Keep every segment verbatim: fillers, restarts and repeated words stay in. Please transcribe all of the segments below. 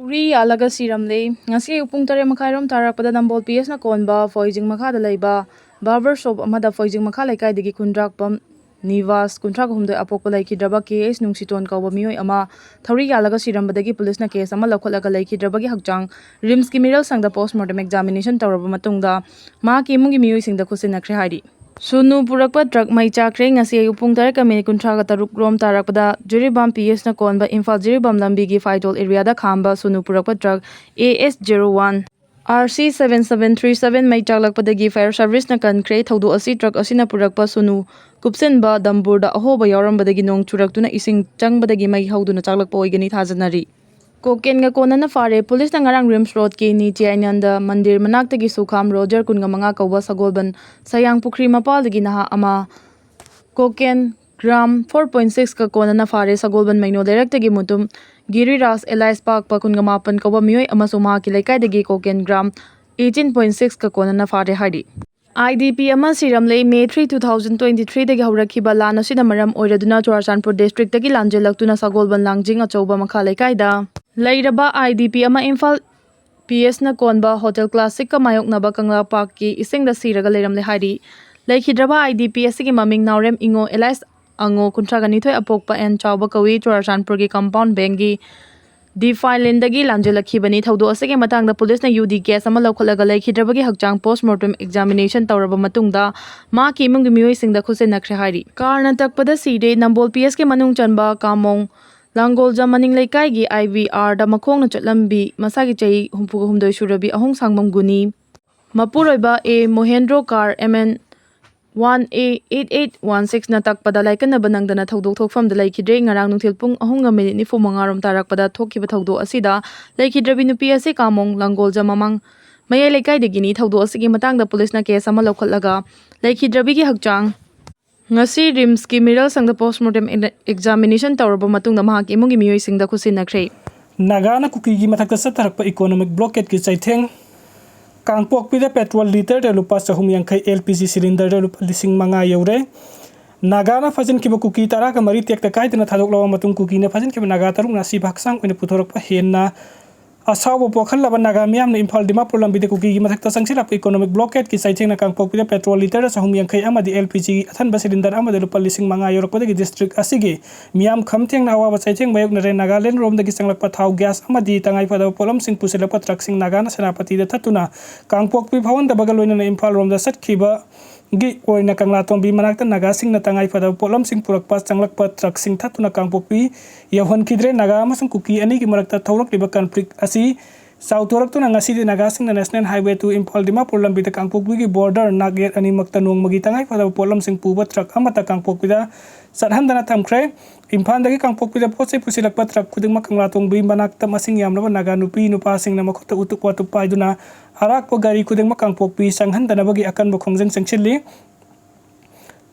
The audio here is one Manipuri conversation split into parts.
ꯊꯧꯔꯤ ꯌꯥꯜꯂꯒ ꯁꯤꯔꯝꯂꯦ꯫ ꯉꯁꯤ ꯑꯌꯨꯛ ꯄꯨꯡ ꯇꯔꯦꯠ ꯃꯈꯥꯏꯔꯣꯝ ꯇꯥꯔꯛꯄꯗ ꯅꯝꯕꯣꯜ ꯄꯤ ꯑꯦꯁꯅ ꯀꯣꯟꯕ ꯐꯣꯏꯖꯤꯡ ꯃꯈꯥꯗ ꯂꯩꯕ ꯕꯥꯔꯕꯔ ꯁꯣꯞ ꯑꯃꯗ ꯐꯣꯏꯖꯤꯡ ꯃꯈꯥ ꯂꯩꯀꯥꯏꯗꯒꯤ ꯈꯨꯟꯗ꯭ꯔꯥꯛꯄꯝ ꯅꯤꯋꯥꯁ, ꯀꯨꯟꯊ꯭ꯔꯥ ꯍꯨꯝꯗꯣꯏ ꯑꯄꯣꯛꯄ, ꯂꯩꯈꯤꯗ꯭ꯔꯕ ꯀꯦ ꯑꯦꯁ ꯅꯨꯡꯁꯤꯇꯣꯟ ꯀꯧꯕ ꯃꯤꯑꯣꯏ ꯑꯃ ꯊꯧꯔꯤ ꯌꯥꯜꯂꯒ ꯁꯤꯔꯝꯕꯗꯒꯤ ꯄꯨꯂꯤꯁꯅ ꯀꯦꯁ ꯑꯃ ꯂꯧꯈꯠꯂꯒ ꯂꯩꯈꯤꯗ꯭ꯔꯕꯒꯤ ꯍꯛꯆꯥꯡ ꯔꯤꯝꯁꯀꯤ ꯃꯤꯔꯦꯜ ꯁꯪꯗ ꯄꯣꯁꯃꯣꯔꯇꯦꯝ ꯑꯦꯛꯖꯥꯃꯤꯅꯦꯁꯟ ꯇꯧꯔꯕ ꯃꯇꯨꯡꯗ ꯃꯍꯥꯛꯀꯤ ꯏꯃꯨꯡꯒꯤ ꯃꯤꯑꯣꯏꯁꯤꯡꯗ ꯈꯨꯠꯁꯤꯟꯅꯈ꯭ꯔꯦ ꯍꯥꯏꯔꯤ꯫ ꯁꯨꯅꯨ ꯄꯨꯔꯛꯄ ꯇ꯭ꯔꯛ ꯃꯩ ꯆꯥꯛꯈ꯭ꯔꯦ꯫ ꯉꯁꯤ ꯑꯌꯨꯛ ꯄꯨꯡ ꯇꯔꯦꯠꯀ ꯃꯤꯅꯤꯠ ꯀꯨꯟꯊ꯭ꯔꯥꯒ ꯇꯔꯨꯛ ꯔꯣꯝ ꯇꯥꯔꯛꯄꯗ ꯖꯤꯔꯤꯕꯥꯝ ꯄꯤ ꯑꯦꯁꯅ ꯀꯣꯟꯕ ꯏꯝꯐꯥꯜ ꯖꯤꯔꯤꯕꯥꯝ ꯂꯝꯕꯤꯒꯤ ꯐꯥꯏꯇꯣꯜ ꯑꯦꯔꯤꯌꯥꯗ ꯈꯥꯝꯕ ꯁꯨꯅꯨ ꯄꯨꯔꯛꯄ truck A S zero one R C seven seven three seven ꯃꯩ ꯆꯥꯛꯂꯛꯄꯗꯒꯤ ꯐꯥꯌꯔ ꯁꯔꯚꯤꯁꯅ ꯀꯟꯈ꯭ꯔꯦ꯫ ꯊꯧꯗꯣꯛ ꯑꯁꯤ ꯇ꯭ꯔꯛ ꯑꯁꯤꯅ ꯄꯨꯔꯛꯄ ꯁꯨꯅꯨ ꯀꯨꯞꯁꯤꯟꯕ ꯗꯝꯕꯨꯔꯗ ꯑꯍꯣꯕ ꯌꯥꯎꯔꯝꯕꯗꯒꯤ ꯅꯣꯡ ꯆꯨꯔꯛꯇꯨꯅ ꯏꯁꯤꯡ ꯆꯪꯕꯗꯒꯤ ꯃꯩ ꯍꯧꯗꯨꯅ ꯆꯥꯛꯂꯛꯄ ꯑꯣꯏꯒꯅꯤ ꯊꯥꯖꯅꯔꯤ꯫ ꯀꯣꯀꯦꯟꯒ ꯀꯣꯟꯅꯅ ꯐꯥꯔꯦ꯫ ꯄꯨꯂꯤꯁꯅ ꯉꯔꯥꯡ ꯔꯤꯝꯁ ꯔꯣꯗꯀꯤ ꯅꯤꯇ꯭ꯌꯥꯅꯟꯗ ꯃꯟꯗꯤꯔ ꯃꯅꯥꯛꯇꯒꯤ ꯁꯨꯈꯥꯝ ꯔꯣꯖꯔ ꯀꯨꯟꯒ ꯃꯉꯥ ꯀꯧꯕ ꯁꯒꯣꯜꯕꯟ ꯁꯌꯥꯡ ꯄꯨꯈ꯭ꯔꯤ ꯃꯄꯥꯜꯗꯒꯤ ꯅꯍꯥ ꯑꯃ ꯀꯣꯀꯦꯟ ꯒ꯭ꯔꯥꯝ ꯐꯣꯔ ꯄꯣꯏꯟ ꯁꯤꯛꯁꯀ ꯀꯣꯟꯅꯅ ꯐꯥꯔꯦ꯫ ꯁꯒꯣꯜꯕꯟ ꯃꯩꯅꯣ ꯂꯩꯔꯛꯇꯒꯤ ꯃꯨꯇꯨꯝ ꯒꯤꯔꯤꯔꯥꯖ ꯑꯦꯂꯥꯏꯁ ꯄꯥꯛꯄ ꯀꯨꯟꯒ ꯃꯥꯄꯟ ꯀꯧꯕ ꯃꯤꯑꯣꯏ ꯑꯃꯁꯨ ꯃꯍꯥꯛꯀꯤ ꯂꯩꯀꯥꯏꯗꯒꯤ ꯀꯣꯀꯦꯟ ꯒ꯭ꯔꯥꯝ ꯑꯩꯠꯇꯤꯟ ꯄꯣꯏꯟ ꯁꯤꯛꯁꯀ ꯀꯣꯟꯅꯅ ꯐꯥꯔꯦ ꯍꯥꯏꯔꯤ꯫ ꯑꯥꯏ ꯗꯤ ꯄꯤ ꯑꯃ ꯁꯤꯔꯝꯂꯦ꯫ May three, two thousand twenty ꯊ꯭ꯔꯤꯗꯒꯤ ꯍꯧꯔꯛꯈꯤꯕ ꯂꯥꯟ ꯑꯁꯤꯅ ꯃꯔꯝ ꯑꯣꯏꯔꯗꯨꯅ ꯆꯨꯔꯥꯆꯥꯟꯄꯨꯔ ꯗꯤꯁꯇ꯭ꯔꯤꯛꯇꯒꯤ ꯂꯥꯟꯖꯦꯜꯂꯛꯇꯨꯅ ꯁꯒꯣꯜꯕꯟ ꯂꯥꯡꯖꯤꯡ ꯑꯆꯧꯕ ꯃꯈꯥ ꯂꯩꯀꯥꯏꯗ ꯂꯩꯔꯕ ꯑꯥꯏ ꯗꯤ ꯄꯤ ꯑꯃ ꯏꯝꯐꯥꯜ ꯄꯤ ꯑꯦꯁꯅ ꯀꯣꯟꯕ ꯍꯣꯇꯦꯜ ꯀ꯭ꯂꯥꯁꯤꯛꯀ ꯃꯥꯌꯣꯛꯅꯕ ꯀꯪꯂꯥ ꯄꯥꯔꯛꯀꯤ ꯏꯁꯤꯡꯗ ꯁꯤꯔꯒ ꯂꯩꯔꯝꯂꯦ ꯍꯥꯏꯔꯤ꯫ ꯂꯩꯈꯤꯗ꯭ꯔꯕ ꯑꯥꯏ ꯗꯤ ꯄꯤ ꯑꯁꯤꯒꯤ ꯃꯃꯤꯡ ꯅꯥꯎꯔꯦꯝ ꯏꯉꯣ ꯑꯦꯂꯥꯏꯁ ꯑꯉꯣ, ꯀꯨꯟꯊ꯭ꯔꯥꯒ ꯅꯤꯊꯣꯏ ꯑꯄꯣꯛꯄ ꯑꯦꯟ ꯆꯥꯎꯕ ꯀꯧꯏ꯫ ꯆꯨꯔꯥꯆꯥꯟꯄꯨꯔꯒꯤ ꯀꯝꯄꯥꯎꯟ ꯕꯦꯡꯒꯤ ꯗꯤꯐꯥꯏꯂꯦꯟꯗꯒꯤ ꯂꯥꯟꯖꯦꯜꯂꯛꯈꯤꯕꯅꯤ꯫ ꯊꯧꯗꯣꯛ ꯑꯁꯤꯒꯤ ꯃꯇꯥꯡꯗ ꯄꯨꯂꯤꯁꯅ ꯌꯨ ꯗꯤ ꯀꯦꯁ ꯑꯃ ꯂꯧꯈꯠꯂꯒ ꯂꯩꯈꯤꯗ꯭ꯔꯕꯒꯤ ꯍꯛꯆꯥꯡ ꯄꯣꯁꯃꯣꯔꯇꯦꯝ ꯑꯦꯛꯖꯥꯃꯤꯅꯦꯁꯟ ꯇꯧꯔꯕ ꯃꯇꯨꯡꯗ ꯃꯍꯥꯛꯀꯤ ꯏꯃꯨꯡꯒꯤ ꯃꯤꯑꯣꯏꯁꯤꯡꯗ ꯈꯨꯠꯁꯤꯟꯅꯈ꯭ꯔꯦ ꯍꯥꯏꯔꯤ꯫ ꯀꯥꯔꯅ ꯇꯛꯄꯗ ꯁꯤꯔꯦ꯫ ꯅꯝꯕꯣꯜ ꯄꯤ ꯑꯦꯁꯀꯤ ꯃꯅꯨꯡ ꯆꯟꯕ ꯀꯥꯃꯣꯡ ꯂꯥꯡꯒꯣꯜꯖꯝ ꯃꯅꯤꯡ ꯂꯩꯀꯥꯏꯒꯤ ꯑꯥꯏ ꯚꯤ ꯑꯥꯔꯗ ꯃꯈꯣꯡꯅ ꯆꯠꯂꯝꯕꯤ ꯃꯁꯥꯒꯤ ꯆꯍꯤ ꯍꯨꯝꯐꯨꯒ ꯍꯨꯝꯗꯣꯏ ꯁꯨꯔꯕꯤ ꯑꯍꯣꯡꯁꯥꯡꯕꯝ ꯒꯨꯅꯤ, ꯃꯄꯨꯔꯣꯏꯕ A Mohendro car M N one A eight eight one ꯁꯤꯛꯁꯅ ꯇꯛꯄꯗ ꯂꯥꯏꯀꯠꯅꯕ ꯅꯪꯗꯅ ꯊꯧꯗꯣꯛ ꯊꯣꯛꯐꯝꯗ ꯂꯩꯈꯤꯗ꯭ꯔꯦ꯫ ꯉꯔꯥꯡ ꯅꯨꯡꯊꯤꯜ ꯄꯨꯡ ꯑꯍꯨꯝꯒ ꯃꯤꯅꯤꯠ ꯅꯤꯐꯨ ꯃꯉꯥ ꯔꯣꯝ ꯇꯥꯔꯛꯄꯗ ꯊꯣꯛꯈꯤꯕ ꯊꯧꯗꯣꯛ ꯑꯁꯤꯗ ꯂꯩꯈꯤꯗ꯭ꯔꯕꯤ ꯅꯨꯄꯤ ꯑꯁꯤ ꯀꯥꯃꯣꯡ ꯂꯥꯡꯒꯣꯜꯖꯝ ꯃꯃꯥꯡ ꯃꯌꯥꯏ ꯂꯩꯀꯥꯏꯗꯒꯤꯅꯤ꯫ ꯊꯧꯗꯣꯛ ꯑꯁꯤꯒꯤ ꯃꯇꯥꯡꯗ ꯄꯨꯂꯤꯁꯅ ꯀꯦꯁ ꯑꯃ ꯂꯧꯈꯠꯂꯒ ꯂꯩꯈꯤꯗ꯭ꯔꯕꯤꯒꯤ ꯍꯛꯆꯥꯡ ꯉꯁꯤ ꯔꯤꯝꯁꯀꯤ ꯃꯤꯔꯦꯜ ꯁꯪꯗ ꯄꯣꯁꯃꯣꯔꯇꯦꯝ ꯑꯦꯛꯖꯥꯃꯤꯅꯦꯁꯟ ꯇꯧꯔꯕ ꯃꯇꯨꯡꯗ ꯃꯍꯥꯛꯀꯤ ꯏꯃꯨꯡꯒꯤ ꯃꯤꯑꯣꯏꯁꯤꯡꯗ ꯈꯨꯠꯁꯤꯟꯅꯈ꯭ꯔꯦ꯫ ꯅꯥꯒꯥꯅ ꯀꯨꯀꯤꯒꯤ ꯃꯊꯛꯇ ꯆꯠꯊꯔꯛꯄ ꯏꯀꯣꯅꯣꯃꯤꯛ ꯕ꯭ꯂꯣꯀꯦꯠꯀꯤ ꯆꯩꯊꯦꯡ꯫ ꯀꯥꯡꯄꯣꯛꯄꯤꯗ ꯄꯦꯇ꯭ꯔꯣꯜ ꯂꯤꯇꯔꯗ ꯂꯨꯄꯥ ꯆꯍꯨꯝ ꯌꯥꯡꯈꯩ, ꯑꯦꯜ ꯄꯤ ꯖꯤ ꯁꯤꯂꯤꯟꯗꯔꯗ ꯂꯨꯄꯥ ꯂꯤꯁꯤꯡ ꯃꯉꯥ ꯌꯧꯔꯦ꯫ ꯅꯥꯒꯥꯅ ꯐꯥꯖꯤꯟꯈꯤꯕ ꯀꯨꯀꯤ ꯇꯔꯥꯒ ꯃꯔꯤ ꯇꯦꯛꯇ ꯀꯥꯏꯗꯅ ꯊꯥꯗꯣꯛꯂꯕ ꯃꯇꯨꯡ ꯀꯨꯀꯤꯅ ꯐꯥꯖꯤꯟꯈꯤꯕ ꯅꯥꯒꯥ ꯇꯔꯨꯛꯅ ꯑꯁꯤꯕ ꯍꯛꯆꯥꯡ ꯑꯣꯏꯅ ꯄꯨꯊꯣꯔꯛꯄ ꯍꯦꯟꯅ ꯑꯁꯥꯎꯕ ꯄꯣꯛꯍꯜꯂꯕ ꯅꯥꯒꯥ ꯃꯤꯌꯥꯝꯅ ꯏꯝꯐꯥꯜ ꯗꯤꯃꯥꯄꯨꯔ ꯂꯝꯕꯤꯗ ꯀꯨꯀꯤꯒꯤ ꯃꯊꯛꯇ ꯆꯪꯁꯤꯜꯂꯛꯄ ꯏꯀꯣꯅꯣꯃꯤꯛ ꯕ꯭ꯂꯣꯀꯦꯠꯀꯤ ꯆꯩꯊꯦꯡꯅ ꯀꯥꯡꯄꯣꯛꯄꯤꯗ ꯄꯦꯇ꯭ꯔꯣꯜ ꯂꯤꯇꯔ ꯆꯍꯨꯝ ꯌꯥꯡꯈꯩ ꯑꯃꯗꯤ ꯑꯦꯜ ꯄꯤ ꯖꯤ ꯑꯊꯟꯕ ꯁꯤꯂꯤꯟꯗꯔ ꯑꯃꯗ ꯂꯨꯄꯥ ꯂꯤꯁꯤꯡ ꯃꯉꯥ ꯌꯧꯔꯛꯄꯗꯒꯤ ꯗꯤꯁꯇ꯭ꯔꯤꯛ ꯑꯁꯤꯒꯤ ꯃꯤꯌꯥꯝ ꯈꯝ ꯊꯦꯡꯅ ꯑꯋꯥꯕ ꯆꯩꯊꯦꯡ ꯃꯥꯌꯣꯛꯅꯔꯦ꯫ ꯅꯥꯒꯥꯂꯦꯟ ꯔꯣꯝꯗꯒꯤ ꯆꯪꯂꯛꯄ ꯊꯥꯎ, ꯒ꯭ꯌꯥꯁ ꯑꯃꯗꯤ ꯇꯉꯥꯏ ꯐꯗꯕ ꯄꯣꯠꯂꯝꯁꯤꯡ ꯄꯨꯁꯤꯜꯂꯛꯄ ꯇ꯭ꯔꯛꯁꯤꯡ ꯅꯥꯒꯥꯅ ꯁꯦꯅꯥꯄꯇꯤꯗ ꯊꯠꯇꯨꯅ ꯀꯥꯡꯄꯣꯛꯄꯤ ꯐꯥꯎꯍꯟꯗꯕꯒ ꯂꯣꯏꯅꯅ ꯏꯝꯐꯥꯜ ꯔꯣꯝꯗ ꯆꯠꯈꯤꯕ ꯒꯤ ꯑꯣꯏꯅ ꯀꯪꯂꯥꯇꯣꯡꯕꯤ ꯃꯅꯥꯛꯇ ꯅꯥꯒꯥꯁꯤꯡꯅ ꯇꯉꯥꯏ ꯐꯗꯕ ꯄꯣꯠꯂꯝꯁꯤꯡ ꯄꯨꯔꯛꯄ ꯆꯪꯂꯛꯄ ꯇ꯭ꯔꯛꯁꯤꯡ ꯊꯠꯇꯨꯅ ꯀꯥꯡꯄꯣꯛꯄꯤ ꯌꯧꯍꯟꯈꯤꯗ꯭ꯔꯦ꯫ ꯅꯥꯒꯥ ꯑꯃꯁꯨꯡ ꯀꯨꯀꯤ ꯑꯅꯤꯒꯤ ꯃꯔꯛꯇ ꯊꯣꯛꯂꯛꯂꯤꯕ ꯀꯟꯐ꯭ꯂꯤꯛ ꯑꯁꯤ ꯆꯥꯎꯊꯣꯔꯛꯇꯨꯅ ꯉꯁꯤꯗꯤ ꯅꯥꯒꯥꯁꯤꯡꯅ national highway two Imphal Dimapur ꯂꯝꯕꯤꯗ ꯀꯥꯡꯄꯣꯛꯄꯤꯒꯤ ꯕꯣꯔꯗꯔ ꯅꯥꯛꯌꯦꯠ ꯑꯅꯤꯃꯛꯇ ꯅꯣꯡꯃꯒꯤ ꯇꯉꯥꯏ ꯐꯗꯕ ꯄꯣꯠꯂꯝꯁꯤꯡ ꯄꯨꯕ ꯇ꯭ꯔꯛ ꯑꯃꯠꯇ ꯀꯥꯡꯄꯣꯛꯄꯤꯗ ꯆꯠꯍꯟꯗꯅ ꯊꯝꯈ꯭ꯔꯦ꯫ ꯏꯝꯐꯥꯜꯗꯒꯤ ꯀꯥꯡꯄꯣꯛꯄꯤꯗ ꯄꯣꯠ ꯆꯩ ꯄꯨꯁꯤꯜꯂꯛꯄ ꯇ꯭ꯔꯛ ꯈꯨꯗꯤꯡꯃꯛ ꯀꯪꯂꯥꯇꯣꯡꯕꯤ ꯃꯅꯥꯛꯇ ꯃꯁꯤꯡ ꯌꯥꯝꯂꯕ ꯅꯥꯒꯥ ꯅꯨꯄꯤ ꯅꯨꯄꯥꯁꯤꯡꯅ ꯃꯈꯨꯠꯇ ꯎꯇꯨꯞ ꯋꯥꯇꯨꯞ ꯄꯥꯏꯗꯨꯅ ꯑꯔꯥꯛꯄ ꯒꯥꯔꯤ ꯈꯨꯗꯤꯡꯃꯛ ꯀꯥꯡꯄꯣꯛꯄꯤ ꯆꯪꯍꯟꯗꯅꯕꯒꯤ ꯑꯀꯟꯕ ꯈꯣꯡꯖꯪ ꯆꯪꯁꯤꯜꯂꯤ꯫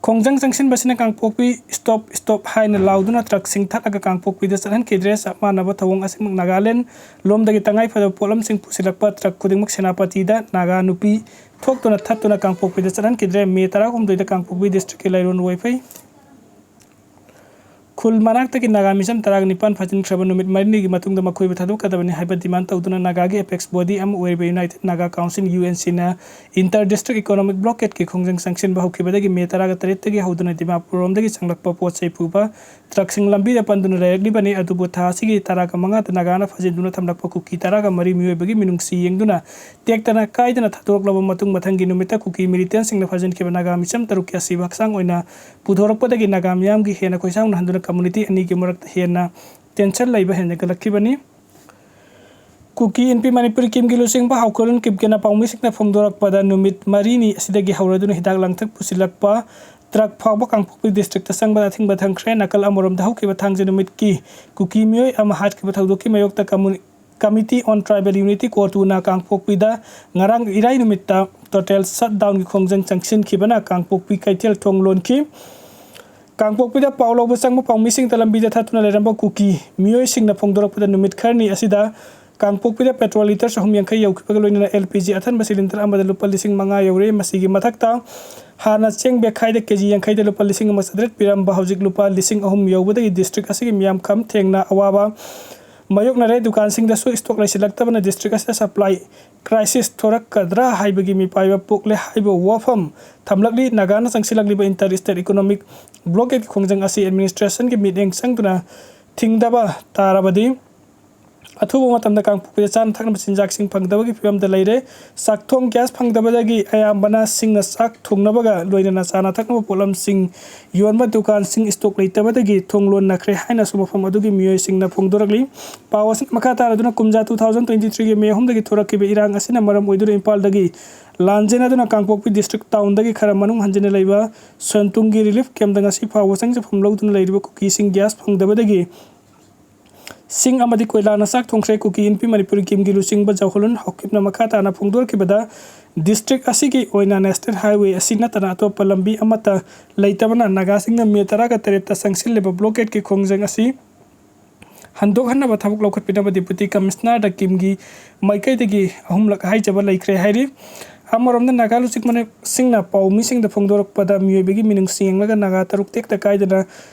ꯈꯣꯡꯖꯪ ꯆꯪꯁꯤꯟꯕꯁꯤꯅ ꯀꯥꯡꯄꯣꯛꯄꯤ "ꯁ꯭ꯇꯣꯞ, ꯁ꯭ꯇꯣꯞ" ꯍꯥꯏꯅ ꯂꯥꯎꯗꯨꯅ ꯇ꯭ꯔꯛꯁꯤꯡ ꯊꯠꯂꯒ ꯀꯥꯡꯄꯣꯛꯄꯤꯗ ꯆꯠꯍꯟꯈꯤꯗ꯭ꯔꯦ꯫ ꯆꯞ ꯃꯥꯟꯅꯕ ꯊꯧꯑꯣꯡ ꯑꯁꯤꯃꯛ ꯅꯥꯒꯥꯂꯦꯟ ꯂꯣꯝꯗꯒꯤ ꯇꯉꯥꯏ ꯐꯗꯕ ꯄꯣꯠꯂꯝꯁꯤꯡ ꯄꯨꯁꯤꯜꯂꯛꯄ ꯇ꯭ꯔꯛ ꯈꯨꯗꯤꯡꯃꯛ ꯁꯦꯅꯥꯄꯇꯤꯗ ꯅꯥꯒꯥ ꯅꯨꯄꯤ ꯊꯣꯛꯇꯨꯅ ꯊꯠꯇꯨꯅ ꯀꯥꯡꯄꯣꯛꯄꯤꯗ ꯆꯠꯍꯟꯈꯤꯗ꯭ꯔꯦ꯫ ꯃꯦ ꯇꯔꯥꯍꯨꯝꯗꯣꯏꯗ ꯀꯥꯡꯄꯣꯛꯄꯤ ꯗꯤꯁꯇ꯭ꯔꯤꯛꯀꯤ ꯂꯩꯔꯣꯟ ꯋꯥꯏꯐꯩ ꯈꯨꯜ ꯃꯅꯥꯛꯇꯒꯤ ꯅꯥꯒꯥ ꯃꯤꯆꯝ ꯇꯔꯥꯒ ꯅꯤꯄꯥꯟ ꯐꯥꯖꯤꯟꯈ꯭ꯔꯕ ꯅꯨꯃꯤꯠ ꯃꯔꯤꯅꯤꯒꯤ ꯃꯇꯨꯡꯗ ꯃꯈꯣꯏꯕꯨ ꯊꯥꯗꯣꯛꯀꯗꯕꯅꯤ ꯍꯥꯏꯕ ꯗꯤꯃꯥꯟ ꯇꯧꯗꯨꯅ ꯅꯥꯒꯥꯒꯤ ꯑꯦꯄꯦꯛꯁ ꯕꯣꯗꯤ ꯑꯃ ꯑꯣꯏꯔꯤꯕ United Naga Council, U N ꯁꯤꯅ, ꯏꯟꯇꯔ ꯗꯤꯁꯇ꯭ꯔꯤꯛ ꯏꯀꯣꯅꯣꯃꯤꯛ ꯕ꯭ꯂꯣꯀꯦꯠꯀꯤ ꯈꯣꯡꯖꯪ ꯆꯪꯁꯤꯟꯕ ꯍꯧꯈꯤꯕꯗꯒꯤ ꯃꯦ ꯇꯔꯥꯒ ꯇꯔꯦꯠꯇꯒꯤ ꯍꯧꯗꯨꯅ ꯗꯤꯃꯥꯄꯨꯔꯔꯣꯝꯗꯒꯤ ꯆꯪꯂꯛꯄ ꯄꯣꯠ ꯆꯩ ꯄꯨꯕ ꯇ꯭ꯔꯛꯁꯤꯡ ꯂꯝꯕꯤꯗ ꯄꯟꯗꯨꯅ ꯂꯩꯔꯛꯂꯤꯕꯅꯤ꯫ ꯑꯗꯨꯕꯨ ꯊꯥ ꯑꯁꯤꯒꯤ ꯇꯔꯥꯒ ꯃꯉꯥꯗ ꯅꯥꯒꯥꯅ ꯐꯥꯖꯤꯟꯗꯨꯅ ꯊꯝꯂꯛꯄ ꯀꯨꯀꯤ ꯇꯔꯥꯒ ꯃꯔꯤ ꯃꯤꯑꯣꯏꯕꯒꯤ ꯃꯤꯅꯨꯡꯁꯤ ꯌꯦꯡꯗꯨꯅ ꯇꯦꯛꯇꯅ ꯀꯥꯏꯗꯅ ꯊꯥꯗꯣꯔꯛꯂꯕ ꯃꯇꯨꯡ, ꯃꯊꯪꯒꯤ ꯅꯨꯃꯤꯠꯇ ꯀꯨꯀꯤ ꯃꯤꯂꯤꯇꯦꯟꯁꯤꯡꯅ ꯐꯥꯖꯤꯟꯈꯤꯕ ꯅꯥꯒꯥ ꯃꯤꯆꯝ ꯇꯔꯨꯛꯀꯤ ꯑꯁꯤꯕ ꯍꯛꯆꯥꯡ ꯑꯣꯏꯅ ꯄꯨꯊꯣꯔꯛꯄꯗꯒꯤ ꯅꯥꯒꯥ ꯃꯤꯌꯥꯝꯒꯤ ꯍꯦꯟꯅ ꯈꯣꯏꯁꯥꯎꯅꯍꯟꯗꯨꯅ ꯀꯝꯃꯨꯅꯤꯇꯤ ꯑꯅꯤꯒꯤ ꯃꯔꯛꯇ ꯍꯦꯟꯅ ꯇꯦꯟꯁꯟ ꯂꯩꯕ ꯍꯦꯟꯒꯠꯂꯛꯈꯤꯕꯅꯤ꯫ ꯀꯨꯀꯤ ꯏꯟꯄꯤ ꯃꯅꯤꯄꯨꯔꯤ ꯀꯤꯝꯒꯤ ꯂꯨꯆꯤꯡꯕ ꯍꯥꯎꯀ꯭ꯔꯨꯟ ꯀꯤꯞꯒꯦꯅ ꯄꯥꯎꯃꯤꯁꯤꯡꯅ ꯐꯣꯡꯗꯣꯔꯛꯄꯗ, ꯅꯨꯃꯤꯠ ꯃꯔꯤꯅꯤ ꯑꯁꯤꯗꯒꯤ ꯍꯧꯔꯗꯨꯅ ꯍꯤꯗꯥꯛ ꯂꯥꯡꯊꯛ ꯄꯨꯁꯤꯜꯂꯛꯄ ꯇ꯭ꯔꯛ ꯐꯥꯎꯕ ꯀꯥꯡꯄꯣꯛꯄꯤ ꯗꯤꯁꯇ꯭ꯔꯤꯛꯇ ꯆꯪꯕꯗ ꯑꯊꯤꯡꯕ ꯊꯝꯈ꯭ꯔꯦ꯫ ꯅꯥꯀꯜ ꯑꯃꯔꯣꯝꯗ, ꯍꯧꯈꯤꯕ ꯊꯥꯡꯖ ꯅꯨꯃꯤꯠꯀꯤ ꯀꯨꯀꯤ ꯃꯤꯑꯣꯏ ꯑꯃ ꯍꯥꯠꯈꯤꯕ ꯊꯧꯗꯣꯛꯀꯤ ꯃꯥꯌꯣꯛꯇ ꯀꯝꯃꯨ-, Committee on Tribal Unity, ꯀꯣꯇꯨꯅ ꯀꯥꯡꯄꯣꯛꯄꯤꯗ ꯉꯔꯥꯡ ꯏꯔꯥꯏ ꯅꯨꯃꯤꯠꯇ ꯇꯣꯇꯦꯜ ꯁꯠꯗꯥꯎꯟꯒꯤ ꯈꯣꯡꯖꯪ ꯆꯪꯁꯤꯟꯈꯤꯕꯅ ꯀꯥꯡꯄꯣꯛꯄꯤ ꯀꯩꯊꯦꯜ ꯊꯣꯡ ꯂꯣꯟꯈꯤ꯫ ꯀꯥꯡꯄꯣꯛꯄꯤꯗ ꯄꯥꯎ ꯂꯧꯕ ꯆꯪꯕ ꯄꯥꯎꯃꯤꯁꯤꯡꯗ ꯂꯝꯕꯤꯗ ꯊꯠꯇꯨꯅ ꯂꯩꯔꯝꯕ ꯀꯨꯀꯤ ꯃꯤꯑꯣꯏꯁꯤꯡꯅ ꯐꯣꯡꯗꯣꯔꯛꯄꯗ, ꯅꯨꯃꯤꯠ ꯈꯔꯅꯤ ꯑꯁꯤꯗ ꯀꯥꯡꯄꯣꯛꯄꯤꯗ ꯄꯦꯇ꯭ꯔꯣꯜ ꯂꯤꯇꯔ ꯆꯍꯨꯝ ꯌꯥꯡꯈꯩ ꯌꯧꯈꯤꯕꯒ ꯂꯣꯏꯅꯅ ꯑꯦꯜ ꯄꯤ ꯖꯤ ꯑꯊꯟꯕ ꯁꯤꯂꯤꯟꯗꯔ ꯑꯃꯗ ꯂꯨꯄꯥ ꯂꯤꯁꯤꯡ ꯃꯉꯥ ꯌꯧꯔꯦ꯫ ꯃꯁꯤꯒꯤ ꯃꯊꯛꯇ, ꯍꯥꯟꯅ ꯆꯦꯡ ꯕꯦꯈꯥꯏꯗ ꯀꯦ ꯖꯤ ꯌꯥꯡꯈꯩꯗ ꯂꯨꯄꯥ ꯂꯤꯁꯤꯡ ꯑꯃ ꯆꯥꯇ꯭ꯔꯦꯠ ꯄꯤꯔꯝꯕ ꯍꯧꯖꯤꯛ ꯂꯨꯄꯥ ꯂꯤꯁꯤꯡ ꯑꯍꯨꯝ ꯌꯧꯕꯗꯒꯤ ꯗꯤꯁꯇ꯭ꯔꯤꯛ ꯑꯁꯤꯒꯤ ꯃꯤꯌꯥꯝ ꯈꯝ ꯊꯦꯡꯅ ꯑꯋꯥꯕ ꯃꯥꯌꯣꯛꯅꯔꯦ꯫ ꯗꯨꯀꯥꯟꯁꯤꯡꯗꯁꯨ ꯁ꯭ꯇꯣꯛ ꯂꯩꯁꯤꯜꯂꯛꯇꯕꯅ ꯗꯤꯁꯇ꯭ꯔꯤꯛ ꯑꯁꯤꯗ ꯁꯄ꯭ꯂꯥꯏ ꯀ꯭ꯔꯥꯏꯁꯤꯁ ꯊꯣꯔꯛꯀꯗ꯭ꯔꯥ ꯍꯥꯏꯕꯒꯤ ꯃꯤꯄꯥꯏꯕ ꯄꯣꯛꯂꯦ ꯍꯥꯏꯕ ꯋꯥꯐꯝ ꯊꯝꯂꯛꯂꯤ꯫ ꯅꯥꯒꯥꯅ ꯆꯪꯁꯤꯜꯂꯛꯂꯤꯕ ꯏꯟꯇꯔ ꯏꯁꯇꯦꯠ ꯏꯀꯣꯅꯣꯃꯤꯛ ꯕ꯭ꯂꯣꯀꯦꯠꯀꯤ ꯈꯣꯡꯖꯪ ꯑꯁꯤ ꯑꯦꯗꯃꯤꯅꯤꯁꯇ꯭ꯔꯦꯁꯟꯒꯤ ꯃꯤꯠꯌꯦꯡ ꯆꯪꯗꯨꯅ ꯊꯤꯡꯗꯕ ꯇꯥꯔꯕꯗꯤ ꯑꯊꯨꯕ ꯃꯇꯝꯗ ꯀꯥꯡꯄꯣꯛꯄꯤꯗ ꯆꯥꯅ ꯊꯛꯅꯕ ꯆꯤꯟꯖꯥꯛꯁꯤꯡ ꯐꯪꯗꯕꯒꯤ ꯐꯤꯕꯝꯗ ꯂꯩꯔꯦ꯫ ꯆꯥꯛꯊꯣꯡ ꯒ꯭ꯌꯥꯁ ꯐꯪꯗꯕꯗꯒꯤ ꯑꯌꯥꯝꯕꯅ ꯁꯤꯡꯅ ꯆꯥꯛ ꯊꯣꯡꯅꯕꯒ ꯂꯣꯏꯅꯅ ꯆꯥꯅ ꯊꯛꯅꯕ ꯄꯣꯠꯂꯝꯁꯤꯡ ꯌꯣꯟꯕ ꯗꯨꯀꯥꯟꯁꯤꯡ ꯁ꯭ꯇꯣꯛ ꯂꯩꯇꯕꯗꯒꯤ ꯊꯣꯡ ꯂꯣꯟꯅꯈ꯭ꯔꯦ ꯍꯥꯏꯅꯁꯨ ꯃꯐꯝ ꯑꯗꯨꯒꯤ ꯃꯤꯑꯣꯏꯁꯤꯡꯅ ꯐꯣꯡꯗꯣꯔꯛꯂꯤ꯫ ꯄꯥꯎ ꯑꯁꯤꯅ ꯃꯈꯥ ꯇꯥꯔꯗꯨꯅ ꯀꯨꯝꯖꯥ two thousand twenty threeꯒꯤ May ꯑꯍꯨꯝꯗꯒꯤ ꯊꯣꯔꯛꯈꯤꯕ ꯏꯔꯥꯡ ꯑꯁꯤꯅ ꯃꯔꯝ ꯑꯣꯏꯗꯨꯅ ꯏꯝꯐꯥꯜꯗꯒꯤ ꯂꯥꯟꯖꯦꯟꯅꯗꯨꯅ ꯀꯥꯡꯄꯣꯛꯄꯤ ꯗꯤꯁꯇ꯭ꯔꯤꯛ ꯇꯥꯎꯟꯗꯒꯤ ꯈꯔ ꯃꯅꯨꯡ ꯍꯟꯖꯤꯟꯅ ꯂꯩꯕ ꯁꯣꯟꯇꯨꯡꯒꯤ ꯔꯤꯂꯤꯐ ꯀꯦꯝꯞꯇ ꯉꯁꯤ ꯐꯥꯎꯕ ꯆꯪꯖꯐꯝ ꯂꯧꯗꯨꯅ ꯂꯩꯔꯤꯕ ꯀꯨꯀꯤꯁꯤꯡ ꯒ꯭ꯌꯥꯁ ꯐꯪꯗꯕꯗꯒꯤ ꯁꯤꯡ ꯑꯃꯗꯤ ꯀꯣꯏꯂꯥꯅ ꯆꯥꯛ ꯊꯣꯡꯈ꯭ꯔꯦ꯫ ꯀꯨꯀꯤ ꯏꯟꯄꯤ ꯃꯅꯤꯄꯨꯔꯤ ꯀꯤꯝꯒꯤ ꯂꯨꯆꯤꯡꯕ ꯖꯍꯨꯂꯨꯟ ꯍꯧꯈꯤꯞꯅ ꯃꯈꯥ ꯇꯥꯅ ꯐꯣꯡꯗꯣꯔꯛꯈꯤꯕꯗ, ꯗꯤꯁꯇ꯭ꯔꯤꯛ ꯑꯁꯤꯒꯤ ꯑꯣꯏꯅ ꯅꯦꯁꯅꯦꯜ ꯍꯥꯏꯋꯦ ꯑꯁꯤ ꯅꯠꯇꯅ ꯑꯇꯣꯞꯄ ꯂꯝꯕꯤ ꯑꯃꯠꯇ ꯂꯩꯇꯕꯅ ꯅꯥꯒꯥꯁꯤꯡꯅ ꯃꯦ ꯇꯔꯥꯒ ꯇꯔꯦꯠꯇ ꯆꯪꯁꯤꯜꯂꯤꯕ ꯕ꯭ꯂꯣꯀꯦꯠꯀꯤ ꯈꯣꯡꯖꯪ ꯑꯁꯤ ꯍꯟꯗꯣꯛꯍꯟꯅꯕ ꯊꯕꯛ ꯂꯧꯈꯠꯄꯤꯅꯕ ꯗꯤꯄꯨꯇꯤ ꯀꯃꯤꯁꯅꯔꯗ ꯀꯤꯝꯒꯤ ꯃꯥꯏꯀꯩꯗꯒꯤ ꯑꯍꯨꯝꯂꯛ ꯍꯥꯏꯖꯕ ꯂꯩꯈ꯭ꯔꯦ ꯍꯥꯏꯔꯤ꯫ ꯑꯃꯔꯣꯝꯗ ꯅꯥꯒꯥ ꯂꯨꯆꯤꯡꯕꯁꯤꯡꯅ ꯄꯥꯎꯃꯤꯁꯤꯡꯗ ꯐꯣꯡꯗꯣꯔꯛꯄꯗ ꯃꯤꯑꯣꯏꯕꯒꯤ ꯃꯤꯅꯨꯡꯁꯤ ꯌꯦꯡꯂꯒ ꯅꯥꯒꯥ ꯇꯔꯨꯛ ꯇꯦꯛꯇ ꯀꯥꯏꯗꯅ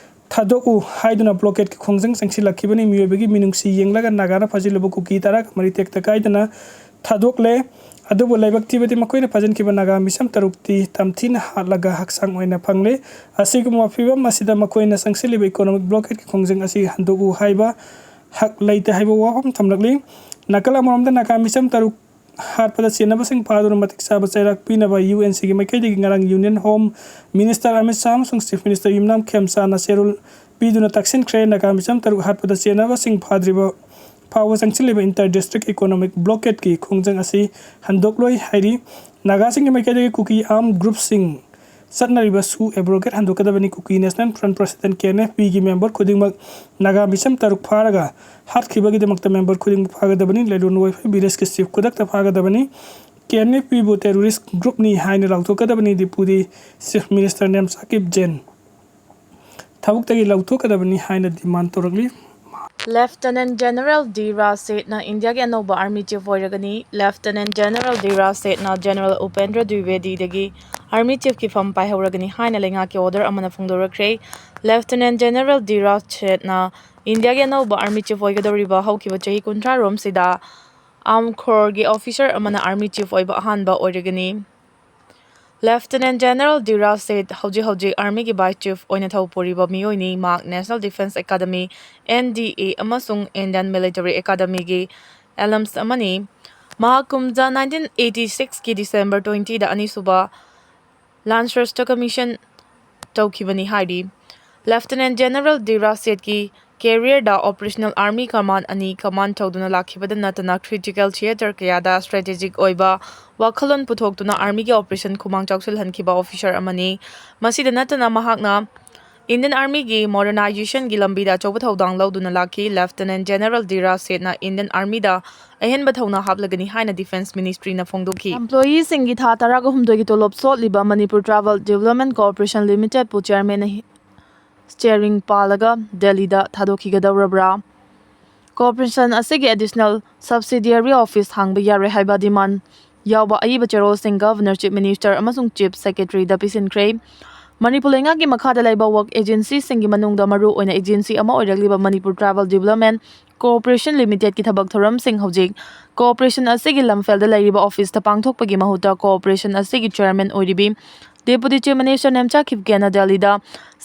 ꯊꯥꯗꯣꯛꯎ ꯍꯥꯏꯗꯨꯅ ꯕ꯭ꯂꯣꯀꯦꯠꯀꯤ ꯈꯣꯡꯖꯪ ꯆꯪꯁꯤꯜꯂꯛꯈꯤꯕꯅꯤ꯫ ꯃꯤꯑꯣꯏꯕꯒꯤ ꯃꯤꯅꯨꯡꯁꯤ ꯌꯦꯡꯂꯒ ꯅꯥꯒꯥꯅ ꯐꯥꯖꯤꯜꯂꯨꯕ ꯀꯨꯀꯤ ꯇꯔꯥꯒ ꯃꯔꯤ ꯇꯦꯛꯇ ꯀꯥꯏꯗꯅ ꯊꯥꯗꯣꯛꯂꯦ꯫ ꯑꯗꯨꯕꯨ ꯂꯥꯏꯕꯛ ꯊꯤꯕꯗꯤ ꯃꯈꯣꯏꯅ ꯐꯥꯖꯤꯟꯈꯤꯕ ꯅꯥꯒꯥ ꯃꯤꯁꯝ ꯇꯔꯨꯛꯇꯤ ꯇꯝꯊꯤꯅ ꯍꯥꯠꯂꯒ ꯍꯛꯆꯥꯡ ꯑꯣꯏꯅ ꯐꯪꯂꯦ꯫ ꯑꯁꯤꯒꯨꯝꯕ ꯐꯤꯕꯝ ꯑꯁꯤꯗ ꯃꯈꯣꯏꯅ ꯆꯪꯁꯤꯜꯂꯤꯕ ꯏꯀꯣꯅꯣꯃꯤꯛ ꯕ꯭ꯂꯣꯀꯦꯠꯀꯤ ꯈꯣꯡꯖꯪ ꯑꯁꯤ ꯍꯟꯗꯣꯛꯎ ꯍꯥꯏꯕ ꯍꯛ ꯂꯩꯇꯦ ꯍꯥꯏꯕ ꯋꯥꯐꯝ ꯊꯝꯂꯛꯂꯤ꯫ ꯅꯥꯀꯜ ꯑꯃꯔꯣꯝꯗ ꯅꯥꯒꯥ ꯃꯤꯁꯝ ꯇꯔꯨꯛ ꯍꯥꯠꯄꯗ ꯆꯦꯟꯅꯕꯁꯤꯡ ꯐꯥꯗꯨꯅ ꯃꯇꯤꯛ ꯆꯥꯕ ꯆꯩꯔꯥꯛ ꯄꯤꯅꯕ ꯌꯨ ꯑꯦꯟ ꯁꯤꯒꯤ ꯃꯥꯏꯀꯩꯗꯒꯤ ꯉꯔꯥꯡ union home minister Amit Shah ꯑꯃꯁꯨꯡ ꯆꯤꯐ ꯃꯤꯅꯤꯁꯇꯔ ꯌꯨꯝꯅꯥꯝ ꯈꯦꯝꯆꯥꯟꯅ ꯆꯦꯔꯣꯜ ꯄꯤꯗꯨꯅ ꯇꯛꯁꯤꯟꯈ꯭ꯔꯦ꯫ ꯅꯥꯒꯥ ꯃꯤꯁꯝ ꯇꯔꯨꯛ ꯍꯥꯠꯄꯗ ꯆꯦꯟꯅꯕꯁꯤꯡ ꯐꯥꯗ꯭ꯔꯤꯕ ꯐꯥꯎꯕ ꯆꯪꯁꯤꯜꯂꯤꯕ ꯏꯟꯇꯔ ꯗꯤꯁꯇ꯭ꯔꯤꯛ ꯏꯀꯣꯅꯣꯃꯤꯛ ꯕ꯭ꯂꯣꯀꯦꯠꯀꯤ ꯈꯣꯡꯖꯪ ꯑꯁꯤ ꯍꯟꯗꯣꯛꯂꯣꯏ ꯍꯥꯏꯔꯤ꯫ ꯅꯥꯒꯥꯁꯤꯡꯒꯤ ꯃꯥꯏꯀꯩꯗꯒꯤ ꯀꯨꯀꯤ ꯑꯥꯔꯝ ꯒ꯭ꯔꯨꯞꯁꯤꯡ ꯆꯠꯅꯔꯤꯕ ꯁꯨ ꯑꯦꯕ꯭ꯔꯣꯒꯦꯠ ꯍꯟꯗꯣꯛꯀꯗꯕꯅꯤ꯫ Kuki national front president K N F ꯄꯤꯒꯤ ꯃꯦꯝꯕꯔ ꯈꯨꯗꯤꯡꯃꯛ ꯅꯥꯒꯥ ꯃꯤꯁꯝ ꯇꯔꯨꯛ ꯐꯥꯔꯒ ꯍꯥꯠꯈꯤꯕꯒꯤꯗꯃꯛꯇ ꯃꯦꯝꯕꯔ ꯈꯨꯗꯤꯡꯃꯛ ꯐꯥꯒꯗꯕꯅꯤ꯫ ꯂꯩꯂꯣꯟ ꯋꯥꯏꯐꯥꯏ ꯚꯤꯂꯦꯖꯀꯤ ꯆꯤꯐ ꯈꯨꯗꯛꯇ ꯐꯥꯒꯗꯕꯅꯤ꯫ ꯀꯦ ꯑꯦꯟ ꯑꯦꯐ ꯄꯤꯕꯨ ꯇꯦꯔꯣꯔꯤꯁ ꯒ꯭ꯔꯨꯞꯅꯤ ꯍꯥꯏꯅ ꯂꯥꯎꯊꯣꯛꯀꯗꯕꯅꯤ꯫ ꯗꯤꯄꯨꯇꯤ ꯆꯤꯐ ꯃꯤꯅꯤꯁꯇꯔ ꯅꯦꯝ ꯁꯥꯀꯤꯕ ꯖꯦꯟ꯫ ꯊꯕꯛꯇꯒꯤ ꯂꯧꯊꯣꯛꯀꯗꯕꯅꯤ ꯍꯥꯏꯅ ꯗꯤꯃꯥꯟ ꯇꯧꯔꯛꯂꯤ꯫ ꯂꯦꯐꯇꯤꯅꯦꯟꯠ ꯖꯦꯅꯔꯦꯜ ꯗꯤ ꯔꯥꯖꯁꯦꯠꯅ ꯏꯟꯗꯤꯌꯥꯒꯤ ꯑꯅꯧꯕ ꯑꯥꯔꯃꯤ ꯆꯤꯐ ꯑꯣꯏꯔꯒꯅꯤ꯫ ꯂꯦꯐꯇꯤꯅꯦꯟꯠ ꯖꯦꯅꯔꯦꯜ ꯗꯤ ꯔꯥꯖꯁꯦꯠꯅ ꯖꯦꯅꯔꯦꯜ ꯎꯄꯦꯟꯗ꯭ꯔ ꯗ꯭ꯋꯤꯕꯦꯗꯤꯗꯒꯤ ꯑꯥꯔꯃꯤ ꯆꯤꯐꯀꯤ ꯐꯝ ꯄꯥꯏꯍꯧꯔꯒꯅꯤ ꯍꯥꯏꯅ ꯂꯩꯉꯥꯛꯀꯤ ꯑꯣꯔꯗꯔ ꯑꯃꯅ ꯐꯣꯡꯗꯣꯔꯛꯈ꯭ꯔꯦ꯫ ꯂꯦꯐꯇꯤꯅꯦꯟꯠ ꯖꯦꯅꯔꯦꯜ ꯗꯤ ꯔꯥꯖꯁꯦꯠꯅ ꯏꯟꯗꯤꯌꯥꯒꯤ ꯑꯅꯧꯕ ꯑꯥꯔꯃꯤ ꯆꯤꯐ ꯑꯣꯏꯒꯗꯧꯔꯤꯕ ꯍꯧꯈꯤꯕ ꯆꯍꯤ ꯀꯨꯟꯊ꯭ꯔꯥ ꯔꯣꯝꯁꯤꯗ ꯑꯥꯔꯝ ꯀꯣꯔꯒꯤ ꯑꯣꯐꯤꯁꯥꯔ ꯑꯃꯅ ꯑꯥꯔꯃꯤ ꯆꯤꯐ ꯑꯣꯏꯕ ꯑꯍꯥꯟꯕ ꯑꯣꯏꯔꯒꯅꯤ꯫ ꯂꯦꯐꯇꯤꯅꯦꯟ ꯖꯦꯅꯔꯦꯜ ꯙꯤꯔꯥꯖ ꯁꯦꯊ ꯍꯧꯖꯤꯛ ꯍꯧꯖꯤꯛ ꯑꯥꯔꯃꯤꯒꯤ ꯚꯥꯏꯁ ꯆꯤꯐ ꯑꯣꯏꯅ ꯊꯧ ꯄꯨꯔꯤꯕ ꯃꯤꯑꯣꯏꯅꯤ꯫ ꯃꯍꯥꯛ national defence academy, N D A, ꯑꯃꯁꯨꯡ ꯏꯟꯗꯤꯌꯟ ꯃꯤꯂꯤꯇꯔꯤ ꯑꯦꯀꯥꯗꯃꯤꯒꯤ ꯑꯦꯂꯝꯁ ꯑꯃꯅꯤ꯫ ꯃꯍꯥꯛ ꯀꯨꯝꯖꯥ ꯅꯥꯏꯟꯇꯤꯟ ꯑꯩꯠꯇꯤ ꯁꯤꯛꯁꯀꯤ ꯗꯤꯁꯦꯝꯕꯔ ꯇ꯭ꯋꯦꯟꯇꯤꯗ ꯑꯅꯤꯁꯨꯕ ꯂꯥꯟꯁꯔꯁꯇ ꯀꯃꯤꯁꯟ ꯇꯧꯈꯤꯕꯅꯤ ꯍꯥꯏꯔꯤ꯫ ꯂꯦꯐꯇꯤꯅꯦꯟ ꯖꯦꯅꯔꯦꯜ ꯙꯤꯔꯥꯖ ꯁꯦꯊꯀꯤ ꯀꯦꯔꯤꯌꯔꯗ ꯑꯣꯄꯔꯦꯁꯅꯦꯜ ꯑꯥꯔꯃꯤ ꯀꯃꯥꯟ ꯑꯅꯤ ꯀꯃꯥꯟ ꯇꯧꯗꯨꯅ ꯂꯥꯛꯈꯤꯕꯗ ꯅꯠꯇꯅ ꯀ꯭ꯔꯤꯇꯤꯀꯦꯜ ꯊꯤꯌꯦꯇꯔ ꯀꯌꯥꯗ ꯁ꯭ꯇ꯭ꯔꯦꯇꯦꯖꯤꯛ ꯑꯣꯏꯕ ꯋꯥꯈꯜꯂꯣꯟ ꯄꯨꯊꯣꯛꯇꯨꯅ ꯑꯥꯔꯃꯤꯒꯤ ꯑꯣꯄꯔꯦꯁꯟ ꯈꯨꯃꯥꯡ ꯆꯥꯎꯁꯤꯜꯍꯟꯈꯤꯕ ꯑꯣꯐꯤꯁꯥꯔ ꯑꯃꯅꯤ꯫ ꯃꯁꯤꯗ ꯅꯠꯇꯅ ꯃꯍꯥꯛꯅ ꯏꯟꯗꯤꯌꯟ ꯑꯥꯔꯃꯤꯒꯤ ꯃꯣꯗꯔꯅꯥꯏꯖꯦꯁꯟꯒꯤ ꯂꯝꯕꯤꯗ ꯑꯆꯧꯕ ꯊꯧꯗꯥꯡ ꯂꯧꯗꯨꯅ ꯂꯥꯛꯈꯤ꯫ ꯂꯦꯐꯇꯤꯅꯦꯟ ꯖꯦꯅꯔꯦꯜ ꯙꯤꯔꯥꯖ ꯁꯦꯊꯅ ꯏꯟꯗꯤꯌꯟ ꯑꯥꯔꯃꯤꯗ ꯑꯍꯦꯟꯕ ꯊꯧꯅꯥ ꯍꯥꯞꯂꯒꯅꯤ ꯍꯥꯏꯅ ꯗꯤꯐꯦꯟꯁ ꯃꯤꯅꯤꯁꯇ꯭ꯔꯤꯅ ꯐꯣꯡꯗꯣꯛꯈꯤ꯫ ꯑꯦꯝꯄ꯭ꯂꯣꯌꯤꯁꯤꯡꯒꯤ ꯊꯥ ꯇꯔꯥꯒ ꯍꯨꯝꯗꯣꯏꯒꯤ ꯇꯣꯂꯣꯞ ꯁꯣꯠꯂꯤꯕ ꯃꯅꯤꯄꯨꯔ ꯇ꯭ꯔꯥꯏꯕꯦꯜ ꯗꯤꯕꯦꯂꯞꯃꯦꯟ ꯀꯣꯔꯄꯣꯔꯦꯁꯟ ꯂꯤꯃꯤꯇꯦꯗꯄꯨ ꯆꯤꯌꯔꯃꯦꯟꯅ ꯍꯤ-, ꯁ꯭ꯇꯤꯌꯔꯤꯡ ꯄꯥꯜꯂꯒ ꯗꯦꯜꯂꯤꯗ ꯊꯥꯗꯣꯛꯈꯤꯒꯗꯧꯔꯕ꯭ꯔꯥ? ꯀꯣꯔꯄꯣꯔꯦꯁꯟ ꯑꯁꯤꯒꯤ ꯑꯦꯗꯤꯁꯅꯦꯜ ꯁꯕꯁꯤꯗꯤꯌꯔꯤ ꯑꯣꯐꯤꯁ ꯍꯥꯡꯕ ꯌꯥꯔꯣꯏ ꯍꯥꯏꯕ ꯗꯤꯃꯥꯟ ꯌꯥꯎꯕ ꯑꯏꯕ ꯆꯦꯔꯣꯜꯁꯤꯡ ꯒꯚꯔꯅꯔ, ꯆꯤꯐ ꯃꯤꯅꯤꯁꯇꯔ ꯑꯃꯁꯨꯡ ꯆꯤꯐ ꯁꯦꯀ꯭ꯔꯦꯇꯔꯤꯗ ꯄꯤꯁꯤꯟꯈ꯭ꯔꯦ꯫ ꯃꯅꯤꯄꯨꯔ ꯂꯩꯉꯥꯛꯀꯤ ꯃꯈꯥꯗ ꯂꯩꯕ ꯋꯔꯛ ꯑꯦꯖꯦꯟꯁꯤꯁꯤꯡꯒꯤ ꯃꯅꯨꯡꯗ ꯃꯔꯨ ꯑꯣꯏꯅ ꯑꯦꯖꯦꯟꯁꯤ ꯑꯃ ꯑꯣꯏꯔꯛꯂꯤꯕ ꯃꯅꯤꯄꯨꯔ ꯇ꯭ꯔꯥꯏꯕꯦꯜ ꯗꯤꯕꯦꯂꯞꯃꯦꯟ ꯀꯣꯔꯄꯣꯔꯦꯁꯟ ꯂꯤꯃꯤꯇꯦꯗꯀꯤ ꯊꯕꯛ ꯊꯧꯔꯝꯁꯤꯡ ꯍꯧꯖꯤꯛ ꯀꯣꯔꯄꯣꯔꯦꯁꯟ ꯑꯁꯤꯒꯤ ꯂꯝꯐꯦꯜꯗ ꯂꯩꯔꯤꯕ ꯑꯣꯐꯤꯁꯇ ꯄꯥꯡꯊꯣꯛꯄꯒꯤ ꯃꯍꯨꯠꯇ ꯀꯣꯔꯄꯣꯔꯦꯁꯟ ꯑꯁꯤꯒꯤ ꯆꯤꯌꯔꯃꯦꯟ ꯑꯣꯏꯔꯤꯕꯤ ꯗꯦꯄꯨꯇꯤ ꯆꯤꯐ ꯃꯤꯅꯤꯁꯇꯔ ꯅꯦꯝꯆꯥ ꯈꯤꯞꯒꯦꯅ ꯗꯦꯜꯂꯤꯗ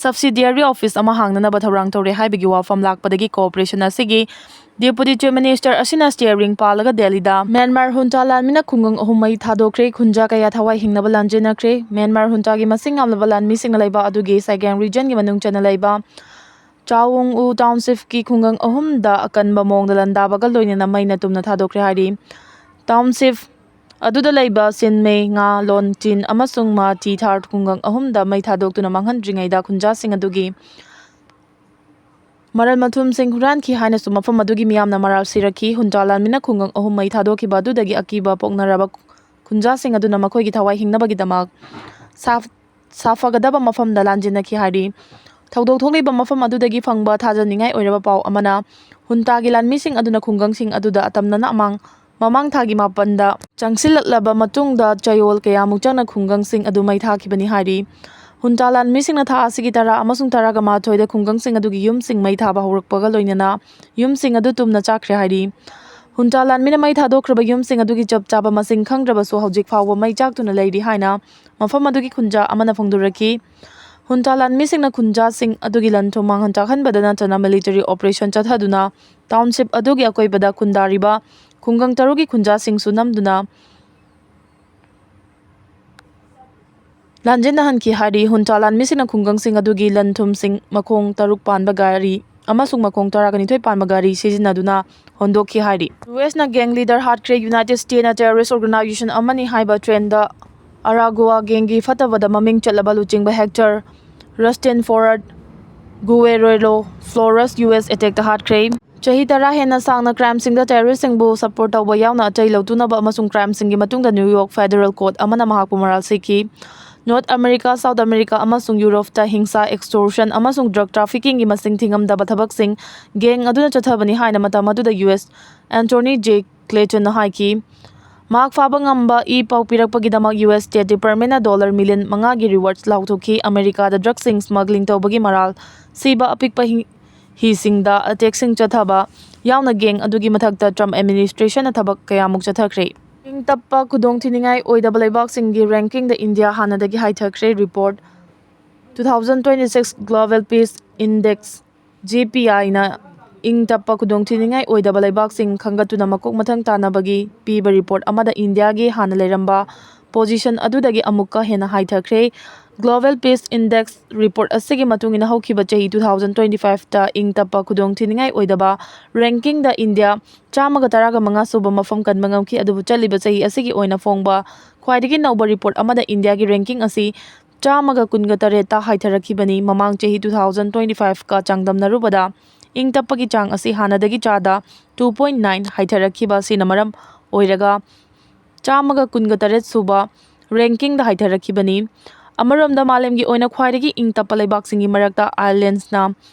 ꯁꯕꯁꯤꯗꯤꯌꯔꯤ ꯑꯣꯐꯤꯁ ꯑꯃ ꯍꯥꯡꯅꯅꯕ ꯊꯧꯔꯥꯡ ꯇꯧꯔꯦ ꯍꯥꯏꯕꯒꯤ ꯋꯥꯐꯝ ꯂꯥꯛꯄꯗꯒꯤ ꯀꯣꯔꯄꯣꯔꯦꯁꯟ ꯑꯁꯤꯒꯤ ꯗꯦꯄꯨꯇꯤ ꯆꯤꯐ ꯃꯤꯅꯤꯁꯇꯔ ꯑꯁꯤꯅ ꯁ꯭ꯇꯤꯌꯔꯤꯡ ꯄꯥꯜꯂꯒ ꯗꯦꯜꯂꯤꯗ ꯃ꯭ꯌꯥꯟꯃꯥꯔ ꯍꯨꯟꯇꯥ ꯂꯥꯟꯃꯤꯅ ꯈꯨꯡꯒꯪ ꯑꯍꯨꯝ ꯃꯩ ꯊꯥꯗꯣꯛꯈ꯭ꯔꯦ꯫ ꯈꯨꯟꯖꯥ ꯀꯌꯥ ꯊꯋꯥꯏ ꯍꯤꯡꯅꯕ ꯂꯥꯟꯖꯦꯟꯅꯈ꯭ꯔꯦ꯫ ꯃ꯭ꯌꯥꯟꯃꯥꯔ ꯍꯨꯟꯇꯥꯒꯤ ꯃꯁꯤꯡ ꯌꯥꯝꯂꯕ ꯂꯥꯟꯃꯤꯁꯤꯡꯅ ꯂꯩꯕ ꯑꯗꯨꯒꯤ ꯁꯥꯏꯒꯦꯡ ꯔꯤꯖꯟꯒꯤ ꯃꯅꯨꯡ ꯆꯟꯅ ꯂꯩꯕ ꯆꯥꯋꯨꯡ ꯎ ꯇꯥꯎꯟꯁꯤꯞꯀꯤ ꯈꯨꯡꯒꯪ ꯑꯍꯨꯝꯗ ꯑꯀꯟꯕ ꯃꯑꯣꯡꯗ ꯂꯥꯟꯗꯥꯕꯒ ꯂꯣꯏꯅꯅ ꯃꯩꯅ ꯇꯨꯝꯅ ꯊꯥꯗꯣꯛꯈ꯭ꯔꯦ ꯍꯥꯏꯔꯤ꯫ ꯇꯥꯎꯟꯁꯤꯞ ꯑꯗꯨꯗ ꯂꯩꯕ ꯁꯤꯟꯃꯦ, ꯉꯥ, ꯂꯣꯟ, ꯆꯤꯟ ꯑꯃꯁꯨꯡ ꯃꯥ ꯇꯤ ꯊꯥꯔ ꯈꯨꯡꯒꯪ ꯑꯍꯨꯝꯗ ꯃꯩ ꯊꯥꯗꯣꯛꯇꯨꯅ ꯃꯥꯡꯍꯟꯗ꯭ꯔꯤꯉꯩꯗ ꯈꯨꯟꯖꯥꯁꯤꯡ ꯑꯗꯨꯒꯤ ꯃꯔꯜ ꯃꯊꯨꯝꯁꯤꯡ ꯍꯨꯔꯥꯟꯈꯤ ꯍꯥꯏꯅꯁꯨ ꯃꯐꯝ ꯑꯗꯨꯒꯤ ꯃꯤꯌꯥꯝꯅ ꯃꯔꯥꯜ ꯁꯤꯔꯛꯈꯤ꯫ ꯍꯨꯟꯇꯥ ꯂꯥꯟꯃꯤꯅ ꯈꯨꯡꯒꯪ ꯑꯍꯨꯝ ꯃꯩ ꯊꯥꯗꯣꯛꯈꯤꯕ ꯑꯗꯨꯗꯒꯤ ꯑꯀꯤꯕ ꯄꯣꯛꯅꯔꯕ ꯈꯨꯟꯖꯥꯁꯤꯡ ꯑꯗꯨꯅ ꯃꯈꯣꯏꯒꯤ ꯊꯋꯥꯏ ꯍꯤꯡꯅꯕꯒꯤꯗꯃꯛ ꯁꯥꯐ-, ꯁꯥꯐꯒꯗꯕ ꯃꯐꯝꯗ ꯂꯥꯟꯖꯦꯟꯅꯈꯤ ꯍꯥꯏꯔꯤ꯫ ꯊꯧꯗꯣꯛ ꯊꯣꯛꯂꯤꯕ ꯃꯐꯝ ꯑꯗꯨꯗꯒꯤ ꯐꯪꯕ ꯊꯥꯖꯅꯤꯡꯉꯥꯏ ꯑꯣꯏꯔꯕ ꯄꯥꯎ ꯑꯃꯅ ꯍꯨꯟꯇꯥꯒꯤ ꯂꯥꯟꯃꯤꯁꯤꯡ ꯑꯗꯨꯅ ꯈꯨꯡꯒꯪꯁꯤꯡ ꯑꯗꯨꯗ ꯑꯇꯝꯅꯅ ꯑꯃꯥꯡ-, ꯃꯃꯥꯡ ꯊꯥꯒꯤ ꯃꯥꯄꯟꯗ ꯆꯪꯁꯤꯜꯂꯛꯂꯕ ꯃꯇꯨꯡꯗ ꯆꯌꯣꯜ ꯀꯌꯥꯃꯨꯛ ꯆꯪꯅ ꯈꯨꯡꯒꯪꯁꯤꯡ ꯑꯗꯨ ꯃꯩ ꯊꯥꯈꯤꯕꯅꯤ ꯍꯥꯏꯔꯤ꯫ ꯍꯨꯟꯇꯥ ꯂꯥꯟꯃꯤꯁꯤꯡꯅ ꯊꯥ ꯑꯁꯤꯒꯤ ꯇꯔꯥ ꯑꯃꯁꯨꯡ ꯇꯔꯥꯒ ꯃꯥꯊꯣꯏꯗ ꯈꯨꯡꯒꯪꯁꯤꯡ ꯑꯗꯨꯒꯤ ꯌꯨꯝꯁꯤꯡ ꯃꯩ ꯊꯥꯕ ꯍꯧꯔꯛꯄꯒ ꯂꯣꯏꯅꯅ ꯌꯨꯝꯁꯤꯡ ꯑꯗꯨ ꯇꯨꯝꯅ ꯆꯥꯛꯈ꯭ꯔꯦ ꯍꯥꯏꯔꯤ꯫ ꯍꯨꯟꯇꯥ ꯂꯥꯟꯃꯤꯅ ꯃꯩ ꯊꯥꯗꯣꯛꯈ꯭ꯔꯕ ꯌꯨꯝꯁꯤꯡ ꯑꯗꯨꯒꯤ ꯆꯞ ꯆꯥꯕ ꯃꯁꯤꯡ ꯈꯪꯗ꯭ꯔꯕꯁꯨ ꯍꯧꯖꯤꯛ ꯐꯥꯎꯕ ꯃꯩ ꯆꯥꯛꯇꯨꯅ ꯂꯩꯔꯤ ꯍꯥꯏꯅ ꯃꯐꯝ ꯑꯗꯨꯒꯤ ꯈꯨꯟꯖꯥ ꯑꯃꯅ ꯐꯣꯡꯗꯣꯔꯛꯈꯤ꯫ ꯍꯨꯟꯇꯥ ꯂꯥꯟꯃꯤꯁꯤꯡꯅ ꯈꯨꯟꯖꯥꯁꯤꯡ ꯑꯗꯨꯒꯤ ꯂꯟ ꯊꯨꯝ ꯃꯥꯡꯍꯟ ꯇꯥꯛꯍꯟꯕꯗ ꯅꯠꯇꯅ ꯃꯤꯂꯤꯇꯔꯤ ꯑꯣꯄꯔꯦꯁꯟ ꯆꯠꯊꯗꯨꯅ ꯇꯥꯎꯟꯁꯤꯞ ꯑꯗꯨꯒꯤ ꯑꯀꯣꯏꯕꯗ ꯈꯨꯟꯗꯥꯔꯤꯕ ꯈꯨꯡꯒꯪ ꯇꯔꯨꯛꯀꯤ ꯈꯨꯟꯖꯥꯁꯤꯡꯁꯨ ꯅꯝꯗꯨꯅ ꯂꯥꯟꯖꯦꯟꯅꯍꯟꯈꯤ ꯍꯥꯏꯔꯤ꯫ ꯍꯨꯟꯇꯥ ꯂꯥꯟꯃꯤꯁꯤꯡꯅ ꯈꯨꯡꯒꯪꯁꯤꯡ ꯑꯗꯨꯒꯤ ꯂꯟ ꯊꯨꯝꯁꯤꯡ ꯃꯈꯣꯡ ꯇꯔꯨꯛ ꯄꯥꯟꯕ ꯒꯥꯔꯤ ꯑꯃꯁꯨꯡ ꯃꯈꯣꯡ ꯇꯔꯥꯒ ꯅꯤꯊꯣꯏ ꯄꯥꯟꯕ ꯒꯥꯔꯤ ꯁꯤꯖꯤꯟꯅꯗꯨꯅ ꯍꯣꯟꯗꯣꯛꯈꯤ ꯍꯥꯏꯔꯤ꯫ ꯌꯨ ꯑꯦꯁꯅ ꯒꯦꯡ ꯂꯤꯗꯔ ꯍꯥꯠꯈ꯭ꯔꯦ꯫ ꯌꯨꯅꯥꯏꯇꯦꯗ ꯁ꯭ꯇꯦꯠꯅ ꯇꯦꯔꯣꯔꯤꯁ ꯑꯣꯔꯒꯅꯥꯏꯖꯦꯁꯟ ꯑꯃꯅꯤ ꯍꯥꯏꯕ ꯇ꯭ꯔꯦꯟꯗ ꯑꯔꯥꯒꯨꯋꯥ ꯒꯦꯡꯒꯤ ꯐꯠꯇꯕꯗ ꯃꯃꯤꯡ ꯆꯠꯂꯕ ꯂꯨꯆꯤꯡꯕ Hector Rusthenford Guerrero Flores U S ꯑꯦꯇꯦꯛꯇ ꯍꯥꯠꯈ꯭ꯔꯦ꯫ ꯆꯍꯤ ꯇꯔꯥ ꯍꯦꯟꯅ ꯁꯥꯡꯅ ꯀ꯭ꯔꯥꯏꯝꯁꯤꯡꯗ ꯇꯦꯔꯣꯔꯤꯁꯁꯤꯡꯕꯨ ꯁꯄꯣꯔꯠ ꯇꯧꯕ ꯌꯥꯎꯅ ꯑꯇꯩ ꯂꯧꯇꯨꯅꯕ ꯑꯃꯁꯨꯡ ꯀ꯭ꯔꯥꯏꯝꯁꯤꯡꯒꯤ ꯃꯇꯨꯡꯗ ꯅ꯭ꯌꯨ ꯌꯣꯔꯛ ꯐꯦꯗꯔꯦꯜ ꯀꯣꯔꯠ ꯑꯃꯅ ꯃꯍꯥꯛꯄꯨ ꯃꯔꯥꯜ ꯁꯤꯈꯤ꯫ ꯅꯣꯔꯠ ꯑꯃꯦꯔꯤꯀꯥ, ꯁꯥꯎꯠ ꯑꯃꯦꯔꯤꯀꯥ ꯑꯃꯁꯨꯡ ꯌꯨꯔꯣꯞꯇ ꯍꯤꯡꯁꯥ, ꯑꯦꯛꯁꯇꯣꯔꯁꯟ ꯑꯃꯁꯨꯡ ꯗ꯭ꯔꯒ ꯇ꯭ꯔꯥꯐꯤꯀꯤꯡꯒꯤ ꯃꯁꯤꯡ ꯊꯤꯉꯝꯗꯕ ꯊꯕꯛꯁꯤꯡ ꯒꯦꯡ ꯑꯗꯨꯅ ꯆꯠꯊꯕꯅꯤ ꯍꯥꯏꯅ ꯃꯇꯝ ꯑꯗꯨꯗ ꯌꯨ ꯑꯦꯁ ꯑꯦꯟꯇꯣꯔꯅꯤ ꯖꯦ ꯀ꯭ꯂꯦꯆꯟꯅ ꯍꯥꯏꯈꯤ꯫ ꯃꯍꯥꯛ ꯐꯥꯕ ꯉꯝꯕ ꯏ ꯄꯥꯎ ꯄꯤꯔꯛꯄꯒꯤꯗꯃꯛ ꯌꯨ ꯑꯦꯁ ꯁ꯭ꯇꯦꯠ ꯗꯤꯄꯥꯔꯠꯃꯦꯟꯅ ꯗꯣꯂꯔ ꯃꯤꯂꯤꯌꯟ ꯃꯉꯥꯒꯤ ꯔꯤꯋꯥꯔꯗ ꯂꯥꯎꯊꯣꯛꯈꯤ꯫ ꯑꯃꯦꯔꯤꯀꯥꯗ ꯗ꯭ꯔꯒꯁꯤꯡ ꯁ꯭ꯃꯒ꯭ꯂꯤꯡ ꯇꯧꯕꯒꯤ ꯃꯔꯥꯜ ꯁꯤꯕ ꯑꯄꯤꯛꯄ ꯍꯤ-, ꯍꯤꯁꯤꯡꯗ ꯑꯦꯇꯦꯛꯁꯤꯡ ꯆꯠꯊꯕ ꯌꯥꯎꯅ ꯒꯦꯡ ꯑꯗꯨꯒꯤ ꯃꯊꯛꯇ ꯇ꯭ꯔꯝꯞ ꯑꯦꯗꯃꯤꯅꯤꯁꯇ꯭ꯔꯦꯁꯟꯅ ꯊꯕꯛ ꯀꯌꯥꯃꯨꯛ ꯆꯠꯊꯈ꯭ꯔꯦ꯫ ꯏꯪ ꯇꯞꯄ ꯈꯨꯗꯣꯡꯊꯤꯅꯤꯡꯉꯥꯏ ꯑꯣꯏꯗꯕ ꯂꯩꯕꯥꯛꯁꯤꯡꯒꯤ ꯔꯦꯡꯀꯤꯡꯗ ꯏꯟꯗꯤꯌꯥ ꯍꯥꯟꯅꯗꯒꯤ ꯍꯥꯏꯊꯈ꯭ꯔꯦ꯫ Report, two thousand twenty-six Global Peace Index, G P ꯑꯥꯏꯅ ꯏꯪ ꯇꯞꯄ ꯈꯨꯗꯣꯡꯊꯤꯅꯤꯡꯉꯥꯏ ꯑꯣꯏꯗꯕ ꯂꯩꯕꯥꯛꯁꯤꯡ ꯈꯟꯒꯠꯇꯨꯅ ꯃꯀꯣꯛ ꯃꯊꯪ ꯇꯥꯅꯕꯒꯤ ꯄꯤꯕ ꯔꯤꯄꯣꯔꯠ ꯑꯃꯗ ꯏꯟꯗꯤꯌꯥꯒꯤ ꯍꯥꯟꯅ ꯂꯩꯔꯝꯕ ꯄꯣꯖꯤꯁꯟ ꯑꯗꯨꯗꯒꯤ ꯑꯃꯨꯛꯀ ꯍꯦꯟꯅ ꯍꯥꯏꯊꯈ꯭ꯔꯦ꯫ Global Peace Index ꯔꯤꯄꯣꯔꯠ ꯑꯁꯤꯒꯤ ꯃꯇꯨꯡ ꯏꯟꯅ ꯍꯧꯈꯤꯕ ꯆꯍꯤ two thousand twenty-fiveꯇ ꯏꯪ ꯇꯞꯄ ꯈꯨꯗꯣꯡꯊꯤꯅꯤꯡꯉꯥꯏ ꯑꯣꯏꯗꯕ ꯔꯦꯡꯀꯤꯡꯗ ꯏꯟꯗꯤꯌꯥ ꯆꯥꯝꯃꯒ ꯇꯔꯥꯒ ꯃꯉꯥ ꯁꯨꯕ ꯃꯐꯝ ꯀꯟꯕ ꯉꯝꯈꯤ꯫ ꯑꯗꯨꯕꯨ ꯆꯠꯂꯤꯕ ꯆꯍꯤ ꯑꯁꯤꯒꯤ ꯑꯣꯏꯅ ꯐꯣꯡꯕ ꯈ꯭ꯋꯥꯏꯗꯒꯤ ꯅꯧꯕ ꯔꯤꯄꯣꯔꯠ ꯑꯃꯗ ꯏꯟꯗꯤꯌꯥꯒꯤ ꯔꯦꯡꯀꯤꯡ ꯑꯁꯤ ꯆꯥꯝꯃꯒ ꯀꯨꯟꯒ ꯇꯔꯦꯠꯇ ꯍꯥꯏꯊꯔꯛꯈꯤꯕꯅꯤ꯫ ꯃꯃꯥꯡ ꯆꯍꯤ two thousand twenty-fiveꯀ ꯆꯥꯡꯗꯝꯅꯔꯨꯕꯗ ꯏꯪ ꯇꯞꯄꯒꯤ ꯆꯥꯡ ꯑꯁꯤ ꯍꯥꯟꯅꯗꯒꯤ ꯆꯥꯗ two point nine ꯍꯥꯏꯊꯔꯛꯈꯤꯕ ꯑꯁꯤꯅ ꯃꯔꯝ ꯑꯣꯏꯔꯒ ꯆꯥꯝꯃꯒ ꯀꯨꯟꯒ ꯇꯔꯦꯠ ꯁꯨꯕ ꯔꯦꯡꯀꯤꯡꯗ ꯍꯥꯏꯊꯔꯛꯈꯤꯕꯅꯤ꯫ ꯑꯃꯔꯣꯝꯗ ꯃꯥꯂꯦꯝꯒꯤ ꯑꯣꯏꯅ ꯈ꯭ꯋꯥꯏꯗꯒꯤ ꯏꯪ ꯇꯞꯄ ꯂꯩꯕꯥꯛꯁꯤꯡꯒꯤ ꯃꯔꯛꯇ ꯑꯥꯏꯔꯂꯦꯟꯁꯅ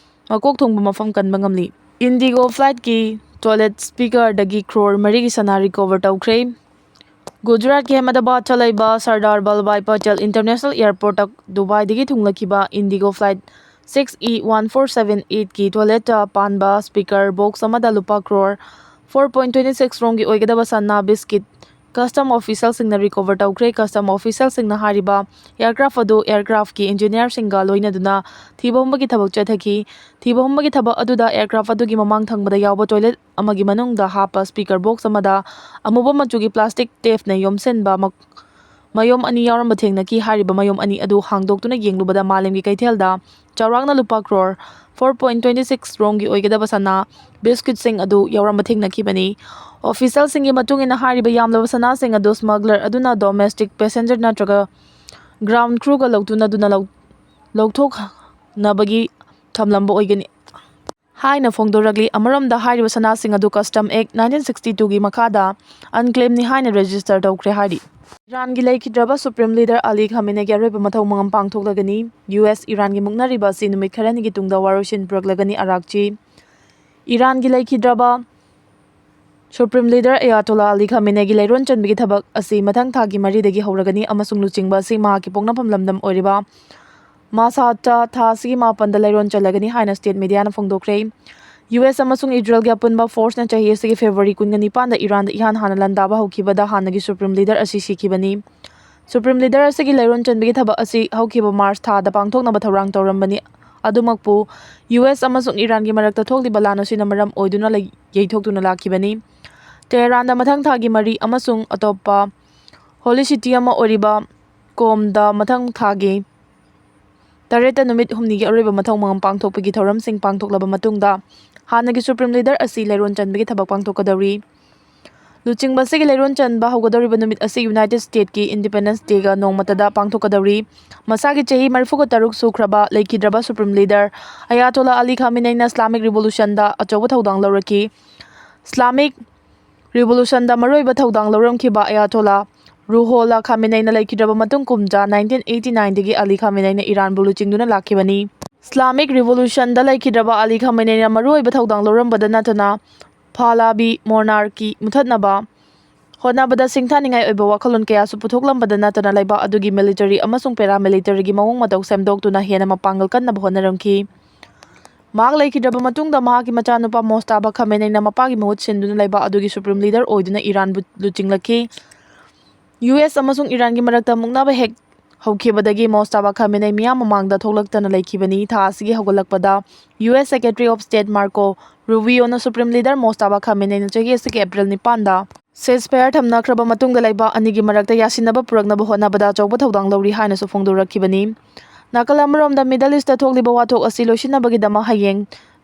ꯃꯀꯣꯛ ꯊꯣꯡꯕ ꯃꯐꯝ ꯀꯟꯕ ꯉꯝꯂꯤ꯫ ꯏꯟꯗꯤꯒꯣ ꯐ꯭ꯂꯥꯏꯠꯀꯤ ꯇꯣꯏꯂꯦꯠ ꯁ꯭ꯄꯤꯀꯔꯗꯒꯤ ꯀ꯭ꯔꯣꯔ ꯃꯔꯤꯒꯤ ꯁꯅꯥ ꯔꯤꯀꯣꯚꯔ ꯇꯧꯈ꯭ꯔꯦ꯫ ꯒꯨꯖꯔꯥꯠꯀꯤ ꯑꯍꯃꯗꯥꯕꯥꯗꯇ ꯂꯩꯕ ꯁꯔꯗꯥꯔ ꯚꯜꯚꯥꯚꯥꯏ ꯄꯇꯦꯜ ꯏꯟꯇꯔꯅꯦꯁꯅꯦꯜ ꯑꯦꯌꯔꯄꯣꯔꯠꯇ ꯗꯨꯕꯥꯏꯗꯒꯤ ꯊꯨꯡꯂꯛꯈꯤꯕ IndiGo flight six E one four seven ꯑꯩꯠꯀꯤ ꯇꯣꯏꯂꯦꯠꯇ ꯄꯥꯟꯕ ꯁ꯭ꯄꯤꯀꯔ ꯕꯣꯛꯁ ꯑꯃꯗ ꯂꯨꯄꯥ crore four point twenty six ꯔꯣꯝꯒꯤ ꯑꯣꯏꯒꯗꯕ ꯁꯅꯥ ꯕꯤꯁꯀꯤꯠ ꯀꯁꯇꯝ ꯑꯣꯐꯤꯁꯤꯌꯦꯜꯁꯤꯡꯅ ꯔꯤꯀꯣꯚꯔ ꯇꯧꯈ꯭ꯔꯦ꯫ ꯀꯁꯇꯝ ꯑꯣꯐꯤꯁꯤꯌꯦꯜꯁꯤꯡꯅ ꯍꯥꯏꯔꯤꯕ ꯑꯦꯌꯔꯀ꯭ꯔꯥꯐ ꯑꯗꯨ ꯑꯦꯌꯔꯀ꯭ꯔꯥꯐꯀꯤ ꯏꯟꯖꯤꯅꯤꯌꯔꯁꯤꯡꯒ ꯂꯣꯏꯅꯗꯨꯅ ꯊꯤꯕ ꯍꯨꯝꯕꯒꯤ ꯊꯕꯛ ꯆꯠꯊꯈꯤ꯫ ꯊꯤꯕ ꯍꯨꯝꯕꯒꯤ ꯊꯕꯛ ꯑꯗꯨꯗ ꯑꯦꯌꯔꯀ꯭ꯔꯥꯐ ꯑꯗꯨꯒꯤ ꯃꯃꯥꯡ ꯊꯪꯕꯗ ꯌꯥꯎꯕ ꯇꯣꯏꯂꯦꯠ ꯑꯃꯒꯤ ꯃꯅꯨꯡꯗ ꯍꯥꯞꯄ ꯁ꯭ꯄꯤꯀꯔ ꯕꯣꯛꯁ ꯑꯃꯗ ꯑꯃꯨꯕ ꯃꯆꯨꯒꯤ ꯄ꯭ꯂꯥꯁꯇꯤꯛ ꯇꯦꯞꯅ ꯌꯣꯝꯁꯤꯟꯕ ꯃ-, ꯃꯌꯣꯝ ꯑꯅꯤ ꯌꯥꯎꯔꯝꯕ ꯊꯦꯡꯅꯈꯤ꯫ ꯍꯥꯏꯔꯤꯕ ꯃꯌꯣꯝ ꯑꯅꯤ ꯑꯗꯨ ꯍꯥꯡꯗꯣꯛꯇꯨꯅ ꯌꯦꯡꯂꯨꯕꯗ ꯃꯥꯂꯦꯝꯒꯤ ꯀꯩꯊꯦꯜꯗ ꯆꯥꯎꯔꯥꯛꯅ ꯂꯨꯄꯥ crore four point twenty six ꯔꯣꯝꯒꯤ ꯑꯣꯏꯒꯗꯕ ꯁꯅꯥ ꯕꯤꯁꯀꯤꯠꯁꯤꯡ ꯑꯗꯨ ꯌꯥꯎꯔꯝꯕ ꯊꯦꯡꯅꯈꯤꯕꯅꯤ꯫ ꯑꯣꯐꯤꯁꯤꯌꯦꯜꯁꯤꯡꯒꯤ ꯃꯇꯨꯡ ꯏꯟꯅ ꯍꯥꯏꯔꯤꯕ ꯌꯥꯝꯂꯕ ꯁꯅꯥꯁꯤꯡ ꯑꯗꯨ ꯁ꯭ꯃꯒꯂꯔ ꯑꯗꯨꯅ ꯗꯣꯃꯦꯁꯇꯤꯛ ꯄꯦꯁꯦꯟꯖꯔ ꯅꯠꯇ꯭ꯔꯒ ꯒ꯭ꯔꯥꯎꯟ ꯀ꯭ꯔꯨꯒ ꯂꯧꯇꯨꯅꯗꯨꯅ ꯂꯧ-, ꯂꯧꯊꯣꯛꯅꯕꯒꯤ ꯊꯝꯂꯝꯕ ꯑꯣꯏꯒꯅꯤ ꯍꯥꯏꯅ ꯐꯣꯡꯗꯣꯔꯛꯂꯤ꯫ ꯑꯃꯔꯣꯝꯗ ꯍꯥꯏꯔꯤꯕ ꯁꯅꯥꯁꯤꯡ ꯑꯗꯨ ꯀꯁꯇꯝ ꯑꯦꯛ ꯅꯥꯏꯟꯇꯤꯟ ꯁꯤꯛꯁꯇꯤ ꯇꯨꯒꯤ ꯃꯈꯥꯗ ꯑꯟꯀ꯭ꯂꯦꯝꯅꯤ ꯍꯥꯏꯅ ꯔꯦꯖꯤꯁꯇꯔ ꯇꯧꯈ꯭ꯔꯦ ꯍꯥꯏꯔꯤ꯫ ꯏꯔꯥꯟꯒꯤ ꯂꯩꯈꯤꯗ꯭ꯔꯕ ꯁꯨꯄ꯭ꯔꯤꯝ ꯂꯤꯗꯔ ꯑꯂꯤ ꯈꯥꯃꯤꯅꯦꯒꯤ ꯑꯔꯣꯏꯕ ꯃꯊꯧ ꯃꯉꯝ ꯄꯥꯡꯊꯣꯛꯂꯒꯅꯤ꯫ ꯌꯨ ꯑꯦꯁ ꯏꯔꯥꯟꯒꯤ ꯃꯨꯛꯅꯔꯤꯕ ꯑꯁꯤ ꯅꯨꯃꯤꯠ ꯈꯔꯅꯤꯒꯤ ꯇꯨꯡꯗ ꯋꯥꯔꯣꯏꯁꯤꯟ ꯄꯨꯔꯛꯂꯒꯅꯤ ꯑꯔꯥꯛꯆꯤ꯫ ꯏꯔꯥꯟꯒꯤ ꯂꯩꯈꯤꯗ꯭ꯔꯕ ꯁꯨꯄ꯭ꯔꯤꯝ ꯂꯤꯗꯔ ꯑꯌꯥꯇꯣꯂꯥ ꯑꯂꯤ ꯈꯥꯃꯤꯅꯦꯒꯤ ꯂꯩꯔꯣꯟ ꯆꯟꯕꯒꯤ ꯊꯕꯛ ꯑꯁꯤ ꯃꯊꯪ ꯊꯥꯒꯤ ꯃꯔꯤꯗꯒꯤ ꯍꯧꯔꯒꯅꯤ ꯑꯃꯁꯨꯡ ꯂꯨꯆꯤꯡꯕ ꯑꯁꯤ ꯃꯍꯥꯛꯀꯤ ꯄꯣꯛꯅꯐꯝ ꯂꯝꯗꯝ ꯑꯣꯏꯔꯤꯕ ꯃꯥꯁꯥꯠꯇ ꯊꯥ ꯑꯁꯤꯒꯤ ꯃꯥꯄꯟꯗ ꯂꯩꯔꯣꯟ ꯆꯜꯂꯒꯅꯤ ꯍꯥꯏꯅ ꯁ꯭ꯇꯦꯠ ꯃꯤꯗꯤꯌꯥꯅ ꯐꯣꯡꯗꯣꯛꯈ꯭ꯔꯦ꯫ ꯌꯨ ꯑꯦꯁ ꯑꯃꯁꯨꯡ ꯏꯖꯔꯦꯜꯒꯤ ꯑꯄꯨꯟꯕ ꯐꯣꯔꯁꯅ ꯆꯍꯤ ꯑꯁꯤꯒꯤ ꯐꯦꯕ꯭ꯔꯨꯋꯥꯔꯤ ꯀꯨꯟꯒ ꯅꯤꯄꯥꯟꯗ ꯏꯔꯥꯟꯗ ꯏꯍꯥꯟ ꯍꯥꯟꯅ ꯂꯥꯟꯗꯥꯕ ꯍꯧꯈꯤꯕꯗ ꯍꯥꯟꯅꯒꯤ ꯁꯨꯄ꯭ꯔꯤꯝ ꯂꯤꯗꯔ ꯑꯁꯤ ꯁꯤꯈꯤꯕꯅꯤ꯫ ꯁꯨꯄ꯭ꯔꯤꯝ ꯂꯤꯗꯔ ꯑꯁꯤꯒꯤ ꯂꯩꯔꯣꯟ ꯆꯟꯕꯒꯤ ꯊꯕꯛ ꯑꯁꯤ ꯍꯧꯈꯤꯕ ꯃꯥꯔꯆ ꯊꯥꯗ ꯄꯥꯡꯊꯣꯛꯅꯕ ꯊꯧꯔꯥꯡ ꯇꯧꯔꯝꯕꯅꯤ꯫ ꯑꯗꯨꯃꯛꯄꯨ, ꯌꯨ ꯑꯦꯁ ꯑꯃꯁꯨꯡ ꯏꯔꯥꯟꯒꯤ ꯃꯔꯛꯇ ꯊꯣꯛꯂꯤꯕ ꯂꯥꯟ ꯑꯁꯤꯅ ꯃꯔꯝ ꯑꯣꯏꯗꯨꯅ ꯂꯩ-, ꯌꯩꯊꯣꯛꯇꯨꯅ ꯂꯥꯛꯈꯤꯕꯅꯤ꯫ ꯇꯦꯍꯔꯥꯟꯗ ꯃꯊꯪ ꯊꯥꯒꯤ ꯃꯔꯤ ꯑꯃꯁꯨꯡ ꯑꯇꯣꯞꯄ ꯍꯣꯂꯤ ꯁꯤꯇꯤ ꯑꯃ ꯑꯣꯏꯔꯤꯕ ꯀꯣꯝꯗ ꯃꯊꯪ ꯊꯥꯒꯤ ꯇꯔꯦꯠꯇ ꯅꯨꯃꯤꯠ ꯍꯨꯝꯅꯤꯒꯤ ꯑꯔꯣꯏꯕ ꯃꯊꯧ ꯃꯉꯝ ꯄꯥꯡꯊꯣꯛꯄꯒꯤ ꯊꯧꯔꯝꯁꯤꯡ ꯄꯥꯡꯊꯣꯛꯂꯕ ꯃꯇꯨꯡꯗ, ꯍꯥꯟꯅꯒꯤ ꯁꯨꯄ꯭ꯔꯤꯝ ꯂꯤꯗꯔ ꯑꯁꯤ ꯂꯩꯔꯣꯟ ꯆꯟꯕꯒꯤ ꯊꯕꯛ ꯄꯥꯡꯊꯣꯛꯀꯗꯧꯔꯤ꯫ ꯂꯨꯆꯤꯡꯕ ꯑꯁꯤꯒꯤ ꯂꯩꯔꯣꯟ ꯆꯟꯕ ꯍꯧꯒꯗꯧꯔꯤꯕ ꯅꯨꯃꯤꯠ ꯑꯁꯤ ꯌꯨꯅꯥꯏꯇꯦꯗ ꯁ꯭ꯇꯦꯠꯀꯤ ꯏꯟꯗꯤꯄꯦꯟꯗꯦꯟꯁ ꯗꯦꯒ ꯅꯣꯡꯃꯇꯗ ꯄꯥꯡꯊꯣꯛꯀꯗꯧꯔꯤ꯫ ꯃꯁꯥꯒꯤ ꯆꯍꯤ ꯃꯔꯤꯐꯨꯒ ꯇꯔꯨꯛ ꯁꯨꯈ꯭ꯔꯕ ꯂꯩꯈꯤꯗ꯭ꯔꯕ ꯁꯨꯄ꯭ꯔꯤꯝ ꯂꯤꯗꯔ ꯑꯌꯥꯇꯣꯂꯥ ꯑꯂꯤ ꯈꯥꯃꯤꯅꯩꯅ ꯏꯁꯂꯥꯃꯤꯛ ꯔꯤꯚꯣꯂꯨꯁꯟꯗ ꯑꯆꯧꯕ ꯊꯧꯗꯥꯡ ꯂꯧꯔꯛꯈꯤ꯫ ꯏꯁꯂꯥꯃꯤꯛ ꯔꯤꯚꯣꯂꯨꯁꯟꯗ ꯃꯔꯨꯑꯣꯏꯕ ꯊꯧꯗꯥꯡ ꯂꯧꯔꯝꯈꯤꯕ ꯑꯌꯥꯇꯣꯂꯥ ꯔꯨꯍꯣꯂꯥ ꯈꯥꯃꯤꯅꯩꯅ ꯂꯩꯈꯤꯗ꯭ꯔꯕ ꯃꯇꯨꯡ ꯀꯨꯝꯖꯥ ꯅꯥꯏꯟꯇꯤꯟ ꯑꯩꯠꯇꯤ ꯅꯥꯏꯟꯗꯒꯤ ꯑꯂꯤ ꯈꯥꯃꯤꯅꯩꯅ ꯏꯔꯥꯟꯕꯨ ꯂꯨꯆꯤꯡꯗꯨꯅ ꯂꯥꯛꯈꯤꯕꯅꯤ꯫ ꯏꯁꯂꯥꯃꯤꯛ ꯔꯤꯚꯣꯂꯨꯁꯟꯗ ꯂꯩꯈꯤꯗ꯭ꯔꯕ ꯑꯂꯤ ꯈꯥꯃꯤꯅꯩꯅ ꯃꯔꯨꯑꯣꯏꯕ ꯊꯧꯗꯥꯡ ꯂꯧꯔꯝꯕꯗ ꯅꯠꯇꯅ ꯐꯥꯂꯥꯕꯤ ꯃꯣꯅꯥꯔꯀꯤ ꯃꯨꯊꯠꯅꯕ ꯍꯣꯠꯅꯕꯗ ꯁꯤꯡꯊꯥꯅꯤꯡꯉꯥꯏ ꯑꯣꯏꯕ ꯋꯥꯈꯜꯂꯣꯟ ꯀꯌꯥꯁꯨ ꯄꯨꯊꯣꯛꯂꯝꯕꯗꯅ ꯅꯠꯇꯅ ꯂꯩꯕꯥꯛ ꯑꯗꯨꯒꯤ military ꯑꯃꯁꯨꯡ paramilitaryꯒꯤ ꯃꯑꯣꯡ ꯃꯇꯧ ꯁꯦꯝꯗꯣꯛꯇꯨꯅ ꯍꯦꯟꯅ ꯃꯄꯥꯡꯒꯜ ꯀꯟꯅꯕ ꯍꯣꯠꯅꯔꯝꯈꯤ꯫ ꯃꯍꯥꯛ ꯂꯩꯈꯤꯗ꯭ꯔꯕ ꯃꯇꯨꯡꯗ ꯃꯍꯥꯛꯀꯤ ꯃꯆꯥꯅꯨꯄꯥ ꯃꯣꯁꯇꯥꯕꯥ ꯈꯥꯃꯦꯅꯩꯅ ꯃꯄꯥꯒꯤ ꯃꯍꯨꯠ ꯁꯤꯟꯗꯨꯅ ꯂꯩꯕꯥꯛ ꯑꯗꯨꯒꯤ supreme leader ꯑꯣꯏꯗꯨꯅ ꯏꯔꯥꯟꯕꯨ ꯂꯨꯆꯤꯡꯂꯛꯈꯤ꯫ ꯌꯨ ꯑꯦꯁ ꯑꯃꯁꯨꯡ ꯏꯔꯥꯟꯒꯤ ꯃꯔꯛꯇ ꯃꯨꯛꯅꯕ ꯍꯦꯛ ꯍꯧꯈꯤꯕꯗꯒꯤ ꯃꯣꯁꯇꯥꯕꯥ ꯈꯥꯃꯦꯅꯩ ꯃꯤꯌꯥꯝ ꯃꯃꯥꯡꯗ ꯊꯣꯛꯂꯛꯇꯅ ꯂꯩꯈꯤꯕꯅꯤ꯫ ꯊꯥ ꯑꯁꯤꯒꯤ ꯍꯧꯒꯠꯂꯛꯄꯗ U S Secretary of State Marco Rubioꯅ supreme leader ꯃꯣꯁꯇꯥꯕꯥ ꯈꯥꯃꯦꯅꯩꯅ ꯆꯍꯤ ꯑꯁꯤꯒꯤ April ꯅꯤꯄꯥꯟꯗ ceasefire ꯊꯝꯅꯈ꯭ꯔꯕ ꯃꯇꯨꯡꯗ ꯂꯩꯕꯥꯛ ꯑꯅꯤꯒꯤ ꯃꯔꯛꯇ ꯌꯥꯁꯤꯟꯅꯕ ꯄꯨꯔꯛꯅꯕ ꯍꯣꯠꯅꯕꯗ ꯑꯆꯧꯕ ꯊꯧꯗꯥꯡ ꯂꯧꯔꯤ ꯍꯥꯏꯅꯁꯨ ꯐꯣꯡꯗꯣꯔꯛꯈꯤꯕꯅꯤ꯫ ꯅꯥꯀꯜ ꯑꯃꯔꯣꯝꯗ Middle Eastꯇ ꯊꯣꯛꯂꯤꯕ ꯋꯥꯊꯣꯛ ꯑꯁꯤ ꯂꯣꯏꯁꯤꯟꯅꯕꯒꯤꯗꯃꯛ ꯍꯌꯦꯡ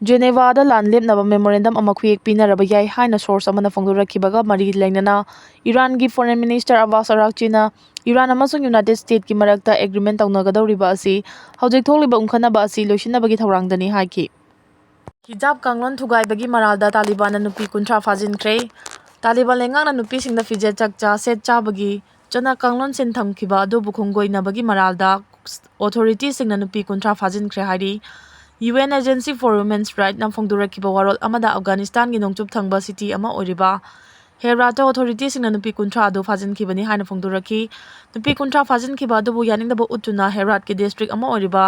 ꯖꯦꯅꯦꯚꯥꯗ ꯂꯥꯟ ꯂꯦꯞꯅꯕ memorandum ꯑꯃ ꯈꯨꯌꯦꯛ ꯄꯤꯅꯔꯕ ꯌꯥꯏ ꯍꯥꯏꯅ source ꯑꯃꯅ ꯐꯣꯡꯗꯣꯔꯛꯈꯤꯕꯒ ꯃꯔꯤ ꯂꯩꯅꯅ ꯏꯔꯥꯟꯒꯤ Foreign Minister ꯑꯕꯥꯁ ꯑꯔꯥꯛꯆꯤꯅ ꯏꯔꯥꯟ ꯑꯃꯁꯨꯡ United Statesꯀꯤ ꯃꯔꯛꯇ agreement ꯇꯧꯅꯒꯗꯧꯔꯤꯕ ꯑꯁꯤ ꯍꯧꯖꯤꯛ ꯊꯣꯛꯂꯤꯕ ꯎꯪꯈꯠꯅꯕ ꯑꯁꯤ ꯂꯣꯏꯁꯤꯟꯅꯕꯒꯤ ꯊꯧꯔꯥꯡꯗꯅꯤ ꯍꯥꯏꯈꯤ꯫ ꯍꯤꯖꯥꯕ ꯀꯥꯡꯂꯣꯟ ꯊꯨꯒꯥꯏꯕꯒꯤ ꯃꯔꯥꯜꯗ ꯇꯥꯂꯤꯕꯥꯟꯅ ꯅꯨꯄꯤ ꯀꯨꯟꯊ꯭ꯔꯥ ꯐꯥꯖꯤꯟꯈ꯭ꯔꯦ꯫ ꯇꯥꯂꯤꯕꯥꯟ ꯂꯩꯉꯥꯛꯅ ꯅꯨꯄꯤꯁꯤꯡꯗ ꯐꯤꯖꯦꯠ ꯆꯥꯛꯆꯥ ꯁꯦꯠ ꯆꯥꯕꯒꯤ ꯆꯠꯅ ꯀꯥꯡꯂꯣꯟꯁꯤꯡ ꯊꯝꯈꯤꯕ ꯑꯗꯨꯕꯨ ꯈꯣꯡꯒꯣꯏꯅꯕꯒꯤ ꯃꯔꯥꯜꯗ authorityꯁꯤꯡꯅ ꯅꯨꯄꯤ ꯀꯨꯟꯊ꯭ꯔꯥ ꯐꯥꯖꯤꯟꯈ꯭ꯔꯦ ꯍꯥꯏꯔꯤ꯫ UN Agency for Women's Rightꯅ ꯐꯣꯡꯗꯣꯔꯛꯈꯤꯕ ꯋꯥꯔꯣꯜ ꯑꯃꯗ ꯑꯐꯒꯥꯅꯤꯁꯇꯥꯟꯒꯤ ꯅꯣꯡꯆꯨꯞ ꯊꯪꯕ city ꯑꯃ ꯑꯣꯏꯔꯤꯕ ꯍꯦꯔꯥꯠꯇ authorityꯁꯤꯡꯅ ꯅꯨꯄꯤ ꯀꯨꯟꯊ꯭ꯔꯥ ꯑꯗꯨ ꯐꯥꯖꯤꯟꯈꯤꯕꯅꯤ ꯍꯥꯏꯅ ꯐꯣꯡꯗꯣꯔꯛꯈꯤ꯫ ꯅꯨꯄꯤ ꯀꯨꯟꯊ꯭ꯔꯥ ꯐꯥꯖꯤꯟꯈꯤꯕ ꯑꯗꯨꯕꯨ ꯌꯥꯅꯤꯡꯗꯕ ꯎꯠꯇꯨꯅ ꯍꯦꯔꯥꯠꯀꯤ district ꯑꯃ ꯑꯣꯏꯔꯤꯕ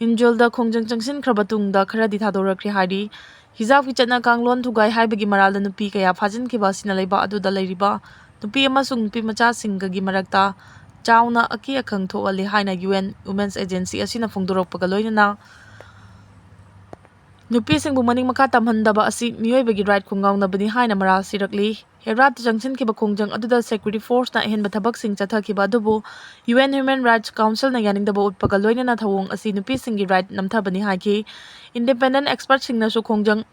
ꯏꯟꯖꯣꯜꯗ ꯈꯣꯡꯖꯪ ꯆꯪꯁꯤꯟꯈ꯭ꯔꯕ ꯇꯨꯡꯗ ꯈꯔꯗꯤ ꯊꯥꯗꯣꯔꯛꯈ꯭ꯔꯦ ꯍꯥꯏꯔꯤ꯫ ꯍꯤꯖꯥꯕꯀꯤ ꯆꯠꯅ ꯀꯥꯡꯂꯣꯟ ꯊꯨꯒꯥꯏ ꯍꯥꯏꯕꯒꯤ ꯃꯔꯥꯜꯗ ꯅꯨꯄꯤ ꯀꯌꯥ ꯐꯥꯖꯤꯟꯈꯤꯕ ꯑꯁꯤꯅ ꯂꯩꯕꯥꯛ ꯑꯗꯨꯗ ꯂꯩꯔꯤꯕ ꯅꯨꯄꯤ ꯑꯃꯁꯨꯡ ꯅꯨꯄꯤ ꯃꯆꯥꯁꯤꯡꯒꯒꯤ ꯃꯔꯛꯇ ꯆꯥꯎꯅ ꯑꯀꯤ ꯑꯈꯪ ꯊꯣꯛꯍꯜꯂꯤ ꯍꯥꯏꯅ UN Women's Agency ꯑꯁꯤꯅ ꯐꯣꯡꯗꯣꯔꯛꯄꯒ ꯂꯣꯏꯅꯅ ꯅꯨꯄꯤꯁꯤꯡꯕꯨ ꯃꯅꯤꯡ ꯃꯈꯥ ꯇꯝꯍꯟꯗꯕ ꯑꯁꯤ ꯃꯤꯑꯣꯏꯕꯒꯤ right ꯈꯣꯡꯒꯥꯎꯅꯕꯅꯤ ꯍꯥꯏꯅ ꯃꯔꯥꯜ ꯁꯤꯔꯛꯂꯤ꯫ ꯍꯦꯔꯥꯠꯇ ꯆꯪꯁꯤꯟꯈꯤꯕ ꯈꯣꯡꯖꯪ ꯑꯗꯨꯗ security forceꯅ ꯑꯍꯦꯟꯕ ꯊꯕꯛꯁꯤꯡ ꯆꯠꯊꯈꯤꯕ ꯑꯗꯨꯕꯨ UN Human Rights Councilꯅ ꯌꯥꯅꯤꯡꯗꯕ ꯎꯠꯄꯒ ꯂꯣꯏꯅꯅ ꯊꯧꯑꯣꯡ ꯑꯁꯤ ꯅꯨꯄꯤꯁꯤꯡꯒꯤ right ꯅꯝꯊꯕꯅꯤ ꯍꯥꯏꯈꯤ꯫ Independent expertꯁꯤꯡꯅꯁꯨ ꯈꯣꯡꯖꯪ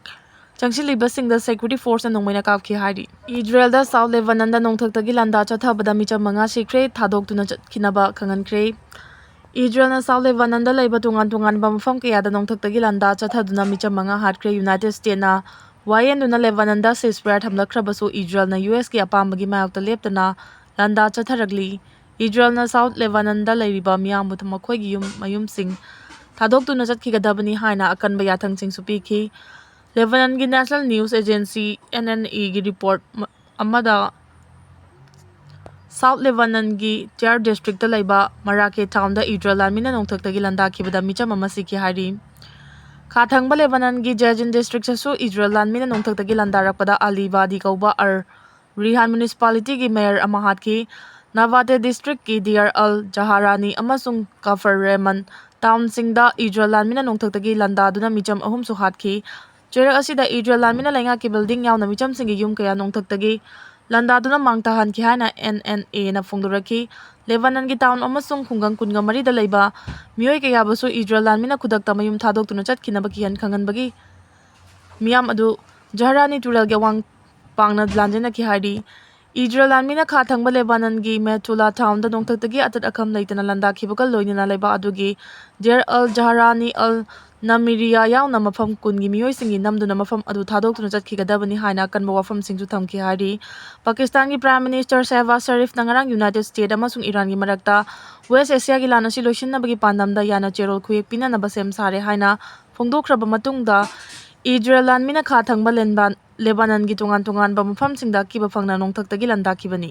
ꯆꯪꯁꯤꯜꯂꯤꯕꯁꯤꯡꯗ security forceꯅ ꯅꯣꯡꯃꯩꯅ ꯀꯥꯞꯈꯤ ꯍꯥꯏꯔꯤ꯫ ꯏꯖꯔꯦꯜꯗ South Lebanonꯗ ꯅꯣꯡꯊꯛꯇꯒꯤ ꯂꯥꯟꯗꯥ ꯆꯠꯊꯕꯗ ꯃꯤꯆꯝ ꯃꯉꯥ ꯁꯤꯈ꯭ꯔꯦ, ꯊꯥꯗꯣꯛꯇꯨꯅ ꯆꯠꯈꯤꯅꯕ ꯈꯪꯍꯟꯈ꯭ꯔꯦ꯫ ꯏꯖꯔꯦꯜꯅ South Lebanonꯗ ꯂꯩꯕ ꯇꯣꯉꯥꯟ ꯇꯣꯉꯥꯟꯕ ꯃꯐꯝ ꯀꯌꯥꯗ ꯅꯣꯡꯊꯛꯇꯒꯤ ꯂꯥꯟꯗꯥ ꯆꯠꯊꯗꯨꯅ ꯃꯤꯆꯝ ꯃꯉꯥ ꯍꯥꯠꯈ꯭ꯔꯦ꯫ United Statesꯅ ꯋꯥꯌꯦꯟꯗꯨꯅ Lebanonꯗ ceasefire ꯊꯝꯂꯛꯈ꯭ꯔꯕꯁꯨ ꯏꯖꯔꯦꯜꯅ USꯀꯤ ꯑꯄꯥꯝꯕꯒꯤ ꯃꯥꯌꯣꯛꯇ ꯂꯦꯞꯇꯅ ꯂꯥꯟꯗꯥ ꯆꯠꯊꯔꯛꯂꯤ꯫ ꯏꯖꯔꯦꯜꯅ South Lebanonꯗ ꯂꯩꯔꯤꯕ ꯃꯤꯌꯥꯝꯕꯨ ꯃꯈꯣꯏꯒꯤ ꯌꯨꯝ ꯃꯌꯨꯝꯁꯤꯡ ꯊꯥꯗꯣꯛꯇꯨꯅ ꯆꯠꯈꯤꯒꯗꯕꯅꯤ ꯍꯥꯏꯅ ꯑꯀꯟꯕ ꯌꯥꯊꯪꯁꯤꯡꯁꯨ ꯄꯤꯈꯤ꯫ Lebanonꯒꯤ National News Agency NNAꯒꯤ report ꯑꯃꯗ ꯁꯥꯎꯠ ꯂꯦꯕꯥꯅꯟꯒꯤ ꯇꯤꯌꯥꯔ ꯗꯤꯁꯇ꯭ꯔꯤꯛꯇ ꯂꯩꯕ ꯃꯔꯥꯀꯦ ꯇꯥꯎꯟꯗ ꯏꯖꯔꯦꯜ ꯂꯥꯟꯃꯤꯅ ꯅꯣꯡꯊꯛꯇꯒꯤ ꯂꯥꯟꯗꯥꯈꯤꯕꯗ ꯃꯤꯆꯝ ꯑꯃ ꯁꯤꯈꯤ ꯍꯥꯏꯔꯤ꯫ ꯈꯥ ꯊꯪꯕ ꯂꯦꯕꯥꯅꯟꯒꯤ ꯖꯦꯖꯤꯟ ꯗꯤꯁꯇ꯭ꯔꯤꯛꯇꯁꯨ ꯏꯖꯔꯦꯜ ꯂꯥꯟꯃꯤꯅ ꯅꯣꯡꯊꯛꯇꯒꯤ ꯂꯥꯟꯗꯥꯔꯛꯄꯗ ꯑꯂꯤ ꯕꯥꯗꯤ ꯀꯧꯕ ꯑꯔ ꯔꯤꯍꯥꯟ ꯃ꯭ꯌꯨꯅꯤꯁꯤꯄꯥꯂꯤꯇꯤꯒꯤ ꯃꯦꯌꯔ ꯑꯃ ꯍꯥꯠꯈꯤ꯫ ꯅꯕꯥꯇꯦ ꯗꯤꯁꯇ꯭ꯔꯤꯛꯀꯤ ꯗꯤꯌꯔ ꯑꯜ ꯖꯍꯥꯔꯥꯅꯤ ꯑꯃꯁꯨꯡ ꯀꯐꯔ ꯔꯦꯃꯟ ꯇꯥꯎꯟꯁꯤꯡꯗ ꯏꯖꯔꯦꯜ ꯂꯥꯟꯃꯤꯅ ꯅꯣꯡꯊꯛꯇꯒꯤ ꯂꯥꯟꯗꯥꯗꯨꯅ ꯃꯤꯆꯝ ꯑꯍꯨꯝꯁꯨ ꯍꯥꯠꯈꯤ꯫ ꯆꯩꯔꯛ ꯑꯁꯤꯗ ꯏꯖꯔꯦꯜ ꯂꯥꯟꯃꯤꯅ ꯂꯩꯉꯥꯛꯀꯤ ꯕꯤꯜꯗꯤꯡ ꯌꯥꯎꯅ ꯃꯤꯆꯝꯁꯤꯡꯒꯤ ꯌꯨꯝ ꯀꯌꯥ ꯅꯣꯡꯊꯛꯇꯒꯤ ꯂꯥꯟꯗꯥꯗꯨꯅ ꯃꯥꯡ ꯇꯥꯍꯟꯈꯤ ꯍꯥꯏꯅ ꯑꯦꯟ ꯑꯦꯟ ꯑꯦꯅ ꯐꯣꯡꯗꯣꯔꯛꯈꯤ꯫ ꯂꯦꯕꯥꯅꯟꯒꯤ ꯇꯥꯎꯟ ꯑꯃꯁꯨꯡ ꯈꯨꯡꯒꯪ ꯀꯨꯟꯒ ꯃꯔꯤꯗ ꯂꯩꯕ ꯃꯤꯑꯣꯏ ꯀꯌꯥꯕꯨꯁꯨ ꯏꯖꯔꯦꯜ ꯂꯥꯟꯃꯤꯅ ꯈꯨꯗꯛꯇ ꯃꯌꯨꯝ ꯊꯥꯗꯣꯛꯇꯨꯅ ꯆꯠꯈꯤꯅꯕ ꯀꯤꯍꯟ ꯈꯪꯍꯟꯕꯒꯤ ꯃꯤꯌꯥꯝ ꯑꯗꯨ ꯖꯍꯔꯥꯅꯤ ꯇꯨꯔꯦꯜꯒꯤ ꯑꯋꯥꯡ ꯄꯥꯡꯅ ꯂꯥꯟꯖꯦꯟꯅꯈꯤ ꯍꯥꯏꯔꯤ꯫ ꯏꯖꯔꯦꯜ ꯂꯥꯟꯃꯤꯅ ꯈꯥ ꯊꯪꯕ ꯂꯦꯕꯥꯅꯟꯒꯤ ꯃꯦꯇꯨꯂꯥ ꯇꯥꯎꯟꯗ ꯅꯣꯡꯊꯛꯇꯒꯤ ꯑꯇꯠ ꯑꯈꯝ ꯂꯩꯇꯅ ꯂꯥꯟꯗꯥꯈꯤꯕꯒ ꯂꯣꯏꯅꯅ ꯂꯩꯕꯥꯛ ꯑꯗꯨꯒꯤ ꯗꯦꯔ ꯑꯜ ꯖꯍꯔꯥꯅꯤ ꯑꯜ ꯅꯃꯤꯔꯤꯌꯥ ꯌꯥꯎꯅ ꯃꯐꯝ ꯀꯨꯟꯒꯤ ꯃꯤꯑꯣꯏꯁꯤꯡꯒꯤ ꯅꯝꯗꯨꯅ ꯃꯐꯝ ꯑꯗꯨ ꯊꯥꯗꯣꯛꯇꯨꯅ ꯆꯠꯈꯤꯒꯗꯕꯅꯤ ꯍꯥꯏꯅ ꯑꯀꯟꯕ ꯋꯥꯐꯝꯁꯤꯡꯁꯨ ꯊꯝꯈꯤ ꯍꯥꯏꯔꯤ꯫ ꯄꯥꯀꯤꯁꯇꯥꯟꯒꯤ ꯄ꯭ꯔꯥꯏꯝ ꯃꯤꯅꯤꯁꯇꯔ ꯁꯦꯍꯕꯥꯖ ꯁꯔꯤꯐꯅ ꯉꯔꯥꯡ ꯌꯨꯅꯥꯏꯇꯦꯗ ꯁ꯭ꯇꯦꯠ ꯑꯃꯁꯨꯡ ꯏꯔꯥꯟꯒꯤ ꯃꯔꯛꯇ ꯋꯦꯁ ꯑꯦꯁꯤꯌꯥꯒꯤ ꯂꯥꯟ ꯑꯁꯤ ꯂꯣꯏꯁꯤꯟꯅꯕꯒꯤ ꯄꯥꯟꯗꯝꯗ ꯌꯥꯅ ꯆꯦꯔꯣꯜ ꯈꯨꯌꯦꯛ ꯄꯤꯅꯅꯕ ꯁꯦꯝ ꯁꯥꯔꯦ ꯍꯥꯏꯅ ꯐꯣꯡꯗꯣꯛꯈ꯭ꯔꯕ ꯃꯇꯨꯡꯗ, ꯏꯖꯔꯦꯜ ꯂꯥꯟꯃꯤꯅ ꯈꯥ ꯊꯪꯕ ꯂꯦꯟꯕꯥꯟ-, ꯂꯦꯕꯥꯅꯟꯒꯤ ꯇꯣꯉꯥꯟ ꯇꯣꯉꯥꯟꯕ ꯃꯐꯝꯁꯤꯡꯗ ꯑꯀꯤꯕ ꯐꯪꯅ ꯅꯣꯡꯊꯛꯇꯒꯤ ꯂꯥꯟꯗꯥꯈꯤꯕꯅꯤ꯫